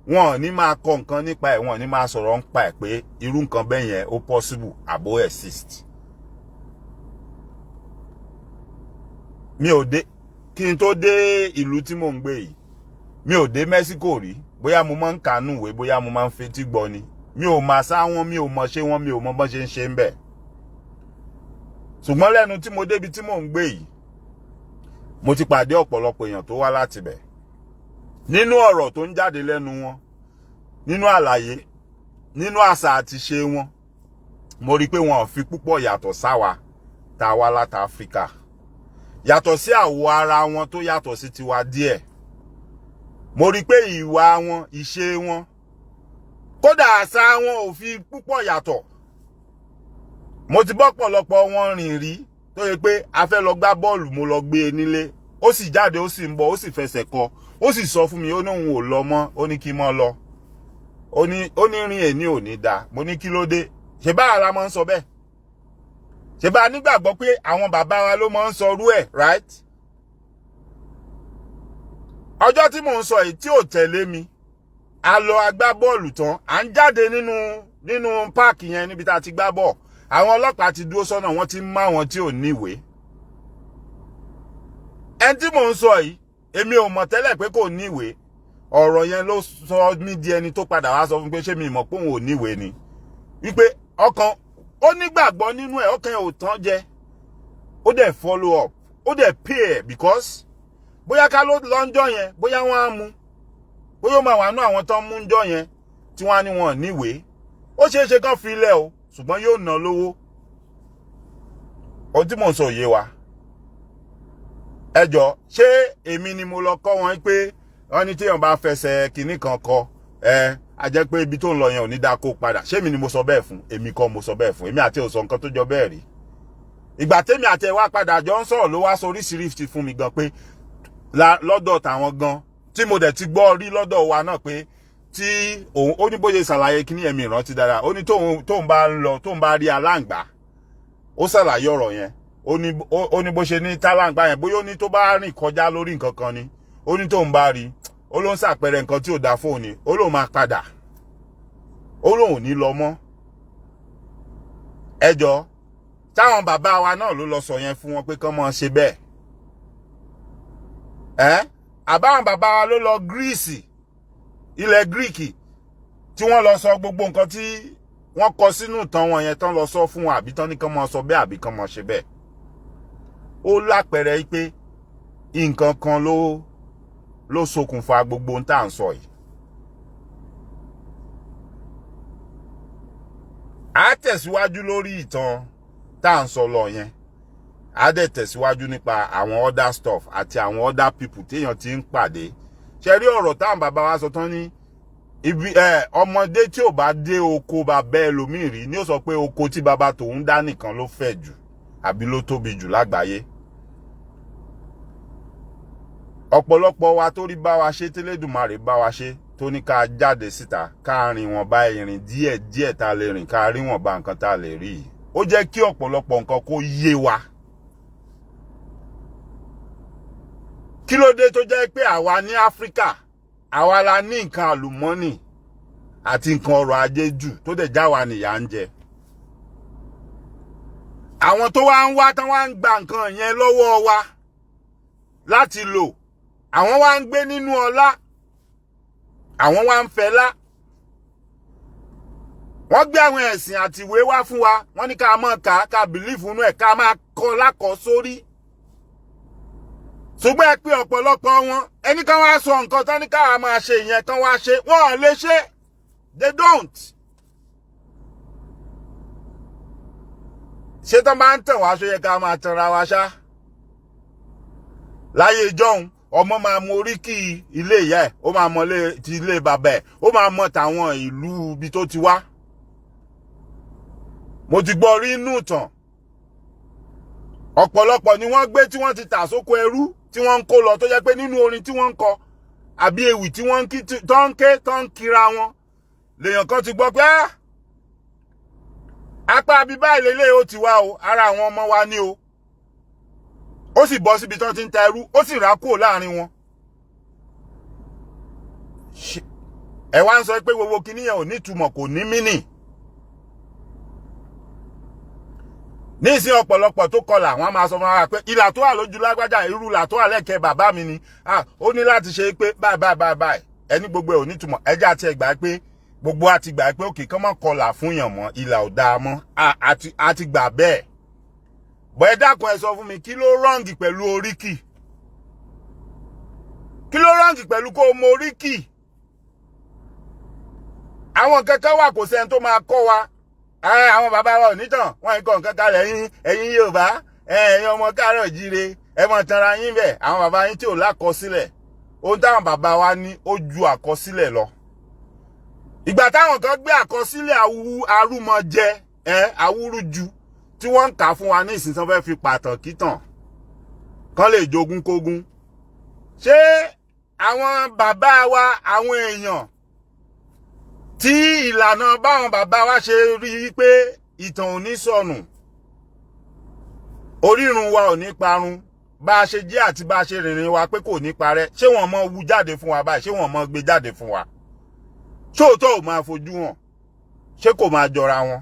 Speaker 2: wọn ò ní máa kọ nǹkan nípa ẹ̀, wọn ò ní máa sọ̀rọ̀ nípa ẹ̀ pé irú nǹkan bẹ́ẹ̀ yẹn ó possible àbó exist. Mi ò dé, kí n tó dé ìlú tí mò ń gbé yìí, mi ò dé Mexico rí. Bóyá mo máa ń kànú ìwé, bóyá mo máa ń fetí gbọ́ ni, mi ò mà sá wọn, mi ò mọ̀ ṣé wọn, mi ò mọ bọ́n ṣe ń ṣe ń bẹ̀. Ṣùgbọ́n lẹ́nu tí mo débi tí mò ń gbé yìí, mo ti pàdé ọ̀pọ̀lọpọ̀ èèyàn tó wá láti bẹ̀. Nínú ọ̀rọ̀ tó ń jáde lẹ́nu wọn, nínú àlàyé, nínú àṣà àti ṣe wọn, mo rí i pé wọn ò fi púpọ̀ yàtọ̀ sáwa tá a wá láti Áfíríkà, yàtọ̀ sí àwọ̀ ara wọn tó yàtọ̀ sí tiwa díẹ̀. Mo rí i pé ìwà wọn, ìṣe wọn, kódà àṣà wọn ò fi púpọ̀ yàtọ̀. Mo ti bọ́pọ̀lọpọ̀ wọn rìn rí tó yẹ pé a fẹ́ lọ gbá bọ́ọ̀lù, mo lọ gbé e nílé, ó sì jáde, ó sì ń bọ̀, ó sì fẹsẹ̀ kọ, ó sì sọ fún mi, ó ní òun ò lọ mọ́, ó ní kí n mọ́ lọ, ó ní rìn èní ò ní dáa. Mo ní kí ló dé? Ṣe bá ara máa ń sọ bẹ́ẹ̀? Ṣe bá a nígbàgbọ́ pé àwọn bàbá wa ló máa ń sọ rú ẹ̀, right? Ọjọ́ tí mò ń sọ yìí tí ò tẹ̀lé mi, a lọ agbá bọ́ọ̀lù tán, à ń jáde nínú páàkì yẹn níbi tá a ti gbá bọ́ọ̀, àwọn ọlọ́pàá ti dúró sọ́nà, wọ́n ti ń má wọn tí ò níwèé. Ẹni tí mò ń sọ yìí, èmi ò mọ̀ tẹ́lẹ̀ pé kò níwèé. Ọ̀rọ̀ yẹn ló sọ mí di ẹni tó padà wá sọ fún pé ṣé mi mọ̀ pé òun ò níwèé ni, wípé ọkàn ó nígbàgbọ́ nínú ẹ̀, ọkàn ẹ̀ ò tán jẹ, ó dẹ̀ follow up, ó dẹ̀ pay ẹ̀, because bóyá ká ló lọ́njọ́ yẹn, bóyá wọ́n á mú, bóyá ó máa wà nú àwọn tó ń mú ńjọ́ yẹn tí wọ́n á ní wọn ò níwèé, ó ṣeé ṣe kán fi ilẹ̀ o, ṣùgbọ́n yóò ná lówó. Ohun tí mò ń sọ yé wa. Ẹ jọ, ṣé èmi ni mo lọ kọ́ wọn pé wọ́n ní téèyàn bá fẹsẹ̀ kinní kan kọ ẹ, a jẹ́ pé ibi tó ń lọ yẹn ò ní dáa kó padà? Ṣé èmi ni mo sọ bẹ́ẹ̀ fún? Èmi kọ́ mo sọ bẹ́ẹ̀ fún. Èmi àti ò sọ nǹkan tó jọ bẹ́ẹ̀ rí. Ìgbà tèmi àti ẹ wá padà jọ ń sọ̀rọ̀ ló wá sọ oríṣiríṣi fún mi gan pé lọ́dọ̀ tàwọn gan tí mo dẹ̀ ti gbọ́ rí lọ́dọ̀ wa náà pé tí òun ó ní bóyá ṣàlàyé kíní ẹ̀mí ìrántí dára, ó ní tóun bá ń lọ, tóun bá rí aláǹgbá, ó ṣàlàyé ọ̀rọ̀ yẹn, ó ní bó ṣe ní táláǹgbá yẹn, bóyá ó ní tó bá rìn kọjá lórí nǹkan kan ni, ó ní tóun bá rí, ó ló ń ṣàpẹẹrẹ nǹkan tí ò dáa fóun ni, ó lóun máa padà, ó lóun ò ní lọ mọ́. Ẹ jọ, táwọn bàbá wa náà ló lọ sọ yẹn fún wọn pé kán máa ṣe bẹ́ẹ̀? Ẹ́ àbáwọn bàbá wa ló lọ Gíríìsì, ilẹ̀ Gíríìkì, tí wọ́n lọ sọ gbogbo nǹkan tí wọ́n kọ sínú ìtàn wọn yẹn tán lọ sọ fún wọn, àbí tán ní kán máa sọ bẹ́ẹ̀, àbí kán máa ṣe bẹ́ẹ̀? Ó lápẹẹrẹ pé nǹkan kan ló ṣokùnfà gbogbo ohun tá à ń sọ yìí. A tẹ̀síwájú lórí ìtàn tá à ń sọ lọ yẹn, a dẹ̀ tẹ̀síwájú nípa àwọn other stuff àti àwọn other people téèyàn ti ń pàdé. Ṣe rí ọ̀rọ̀ táwọn bàbá wa sọ tán ní ibi ọmọdé tí ò bá dé oko bàbá ẹlòmíì rí ni ó sọ pé oko tí bàbá tòun dá nìkan ló fẹ̀ jù àbí ló tóbi jù lágbàáyé. Ọ̀pọ̀lọpọ̀ wa tó rí bá wa ṣe, tẹ́lẹ̀dùmarè bá wa ṣe, tó ní ká jáde síta, ká rìn wọ̀n bá ìrìn díẹ̀ díẹ̀ tá a lè rìn, ká rí wọ̀n bá nǹkan tá a lè rí yìí, ó jẹ́ kí ọ̀pọ̀lọpọ̀ nǹkan kó yé wa. Kí ló dé tó jẹ́ pé àwa ní Áfíríkà, àwa la ní nǹkan àlùmọ́nì àti nǹkan ọrọ̀ ajé jù, tó dẹ̀ já wa nìyà ń jẹ? Àwọn tó wá ń wá tán wá ń gba nǹkan yẹn lọ́wọ́ wa láti lò, àwọn wá ń gbé nínú ọlá, àwọn wá ń fẹlá. Wọ́n gbé àwọn ẹ̀sìn àti ìwé wá fún wa, wọ́n ní ká máa kà á, ká bìlífù inú ẹ̀, ká máa kọ́ lákọ̀ọ́ sórí. Ṣùgbọ́n ẹ pé ọ̀pọ̀lọpọ̀ wọn, ẹni kan wá sọ nǹkan tán ní káwa máa ṣe ìyẹn kan wá ṣe, wọ́n ò lè ṣe. They don't. Ṣé tán bá ń tàn wá, ṣó yẹ ká máa tanra wa ṣá? Láyé ìjọ́un, ọmọ máa mọ oríkì ilé ìyá ẹ̀, ó máa mọ ti ilé bàbá ẹ̀, ó máa mọ tàwọn ìlú ibi tó ti wá. Mo ti gbọ́ rí inú ìtàn, ọ̀pọ̀lọpọ̀ ni wọ́n gbé tí wọ́n ti tà sóko ẹrú, tí wọ́n ń kó lọ, tó jẹ́ pé nínú orin tí wọ́n ń kọ àbí ewì tí wọ́n ń kí, tó ń ké, tó ń kira wọn, lèèyàn kan ti gbọ́ pé apá abí báyìí lélẹ̀ ó ti wá o, ara àwọn ọmọ wa ní o. Ó sì bọ́ síbi tí wọ́n ti ń ta ẹrú, ó sì rà kúrò láàrin wọn. Ẹ wá ń sọ pé gbogbo kinní yẹn ò ní ìtumọ̀, kò ní mínì. Ní ìsìn, ọ̀pọ̀lọpọ̀ tó kọlà, wọ́n á máa sọ fún wa pé ìlà tó wà lójú lágbájá, irú ìlà tó wà lẹ́kẹ̀ẹ́ bàbá mi ni. Ó ní láti ṣe pé báyìí báyìí báyìí báyìí. Ẹni gbogbo ẹ̀ ò ní ìtumọ̀. Ẹjẹ́ àti ẹgbà pé gbogbo àti gbà pé òkè kán mọ́ kọlà fún yàn mọ́, ìlà ò dáa mọ́, àti gbà bẹ́ẹ̀ bọ́. Ẹ dákun, ẹ sọ fún mi, kí ló wrong pẹ̀lú oríkì? Kí ló wrong pẹ̀lú kó o mọ oríkì? Àwọn kankan wà, kò sẹ́ni tó máa kọ́ wa. Àwọn bàbá wa ò nítàn wọ́n ń kọ́ nǹkan kalẹ̀. Yín, ẹ̀yin Yorùbá, ẹ̀yin ọmọ káàárọ̀ jíire, ẹ mọ̀ tanra yín bẹ̀. Àwọn bàbá yín tí ò lákọsílẹ̀, ohun táwọn bàbá wa ní ó ju àkọsílẹ̀ lọ. Ìgbà táwọn kan gbé àkọsílẹ̀ arúmọjẹ ẹ awúrúju tí wọ́n ń kà fún wa ní ìsìn, tí wọ́n fẹ́ fi pàtàn kítàn kán lè jogún kógún, ṣé àwọn bàbá wa, àwọn èèyàn tí ìlànà báwọn bàbá wa ṣe rí i pé ìtàn ò ní sọnù, orírun wa ò ní parun, bá a ṣe jẹ́ àti bá a ṣe rìnrìn wa pé kò ní parẹ́, ṣé wọ́n mọ wú jáde fún wa báyìí? Ṣé wọ́n mọ gbé jáde fún wa? Ṣóòótọ́ ò máa fojú hàn? Ṣé kò máa jọra wọn?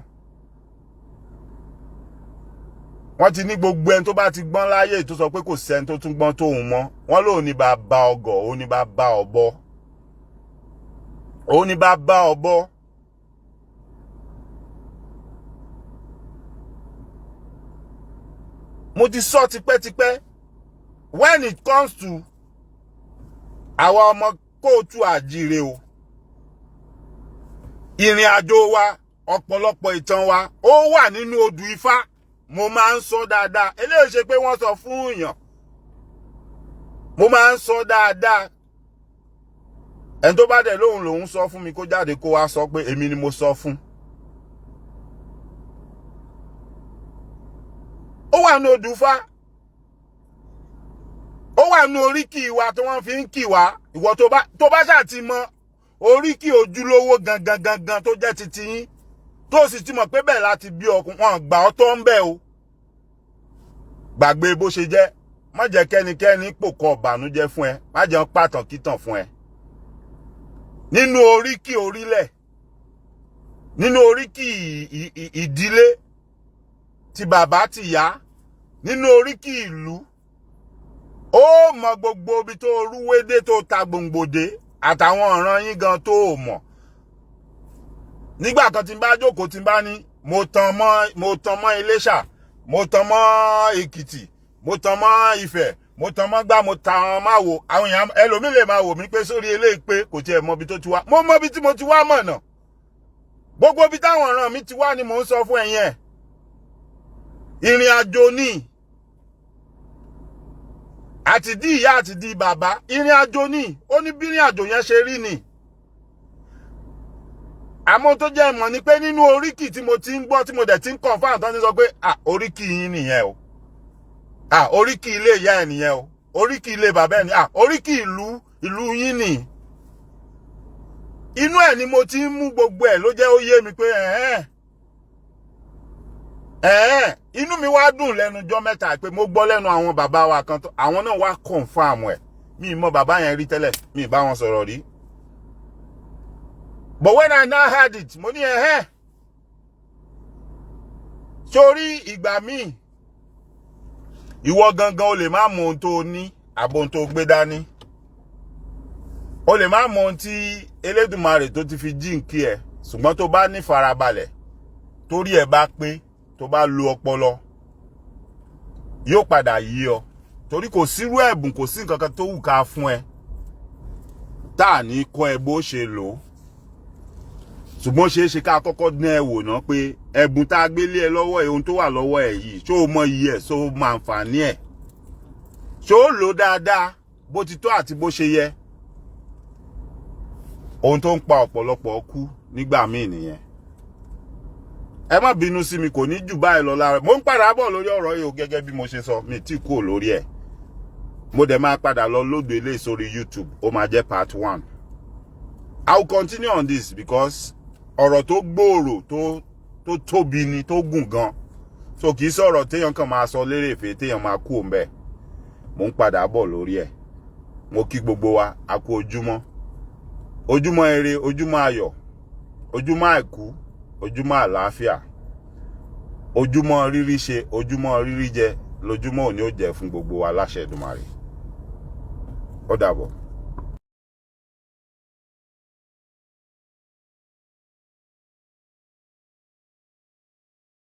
Speaker 2: Wọ́n ti ní gbogbo ẹni tó bá ti gbọ́n láyé, tó sọ pé kò sẹ́ni tó tún gbọ́n tóun mọ́, wọ́n lóun ní bàbá ọgọ̀, òun ní bàbá ọ̀bọ, òun ní bàbá ọ̀bọ. Mo ti sọ tipẹ́tipẹ́, when it comes to àwa ọmọ kóòtù àjíire o, ìrìn àjò wa, ọ̀pọ̀lọpọ̀ ìtàn wa ó wà nínú odù Ifá. Mo máa ń sọ dáadáa, eléyìí ṣe pé wọ́n sọ fún èèyàn, mo máa ń sọ dáadáa. Ẹni tó bá dẹ̀ lóhùn lòun sọ fún mi, kó jáde kó wá sọ pé èmi ni mo sọ fún. Ó wà ní odù Ifá, ó wà ní oríkì wa tí wọ́n fi ń kì wá. Ìwọ tó bá ṣáà ti mọ oríkì ojúlówó gangan gangan tó jẹ́ titi yín, tó sì ti mọ̀ pé bẹ́ẹ̀ láti bí ọkùn wọn gbà ọ́ tó ń bẹ̀ o, gbàgbé bó ṣe jẹ́. Má jẹ́ kẹ́nikẹ́ni pòkọ ọ̀bànújẹ́ fún ẹ, má jẹ́ pàtàn kítàn fún ẹ. Nínú oríkì orílẹ̀, nínú oríkì ìdílé ti bàbá ti yá, nínú oríkì ìlú, ó mọ gbogbo ibi tó rúwédé, tó ta gbòǹgbòdé, àtàwọn ọ̀ràn yín gan tó o mọ̀. Nígbà kan tí n bá jókòó, tí n bá ní mo tan mọ́ Iléṣà, mo tan mọ́ Èkìtì, mo tan mọ́ Ifẹ̀, mo tan mọ́ gbá, mo tan máa wò àwọn èèyàn, ẹlòmíì lè máa wò mí pé sórí eléyìí pé kò tiẹ̀ mọ ibi tó ti wá. Mo mọ ibi tí mo ti wá mọ̀nà. Gbogbo ibi táwọn ọ̀ràn mi ti wá ni mò ń sọ fún ẹ̀yin ẹ̀. Ìrìn àjò ni, àti di ìyá àti di bàbá, ìrìn àjò ni. Ó ní bí ìrìn àjò yẹn ṣe rí ni. Àmọ́ tó jẹ́ mọ̀ ni pé nínú oríkì tí mo ti ń gbọ́, tí mo dẹ̀ ti ń confirm, tán ti sọ pé, "Ah, oríkì yín nìyẹn o. Ah, oríkì ilé ìyá ẹ̀ nìyẹn o. Oríkì ilé bàbá ẹ̀ ni. Ah, oríkì ìlú yín nì." Inú ẹ̀ ni mo ti ń mú gbogbo ẹ̀, ló jẹ́ ó yé mi pé ẹ̀hẹ́n ẹ̀hẹ́n. Inú mi wá dùn lẹ́nu jọ́ mẹ́ta pé mo gbọ́ lẹ́nu àwọn bàbá wa kan tó àwọn náà wá confirm ẹ̀. Mi mọ bàbá yẹn rí tẹ́lẹ̀, mi bá wọn sọ̀rọ̀ rí. But when I now heard it, mo ní ẹ̀hẹ́n. Sórí ìgbà míì, ìwọ gangan o lè má mọ ohun tó o ní àbò ohun tó o gbé dání. O lè má mọ ohun tí Elédùmarè tó ti fi jíǹkí ẹ, ṣùgbọ́n tó bá ní farabalẹ̀, torí ẹ bá pé, tó bá lo ọpọlọ, yóò padà yí ọ. Torí kò sírú ẹ̀bùn, kò sí nǹkan kan tó wù ká fún ẹ tá à ní kọ́ ẹ bó ṣe lò ó. Ṣùgbọ́n ṣeé ṣe ká kọ́kọ́ dín ẹ wò ná pé ẹ̀bùn tá a gbé lé ẹ lọ́wọ́ ẹ, ohun tó wà lọ́wọ́ ẹ yìí, ṣó o mọ iye ẹ̀? Ṣó o mọ àǹfààní ẹ̀? Ṣé ó lò dáadáa bó ti tó àti bó ṣe yẹ? Ohun tó ń pa ọ̀pọ̀lọpọ̀ kú nígbà míì nìyẹn. Ẹ má bínú sí mi, kò ní jù báyìí lọ lára. Mo ń padà bọ̀ lórí ọ̀rọ̀ yìí o. Gẹ́gẹ́ bí mo ṣe sọ, mi tí kúrò lórí ẹ̀. Mo dẹ̀ máa padà lọ lódò eléyìí sórí YouTube, ó máa jẹ́ part one. I will continue on this because ọ̀rọ̀ tó gbòòrò, tó tóbi ni, tó gùn gan, so kì í sọ̀rọ̀ téèyàn kàn máa sọ lérèfé, téèyàn máa kú òun bẹ́ẹ̀. Mo ń padà bọ̀ lórí ẹ̀. Mo kí gbogbo wa, a kú ojúmọ́, ojúmọ́ ire, ojúmọ́ ayọ̀, ojúmọ́ àìkú, ojúmọ́ àlàáfíà, ojúmọ́ rírí ṣe, ojúmọ́ rírí jẹ lójúmọ́ òní ó jẹ́ fún gbogbo wa láṣẹ Èdùmàrè. Ó dàbọ̀.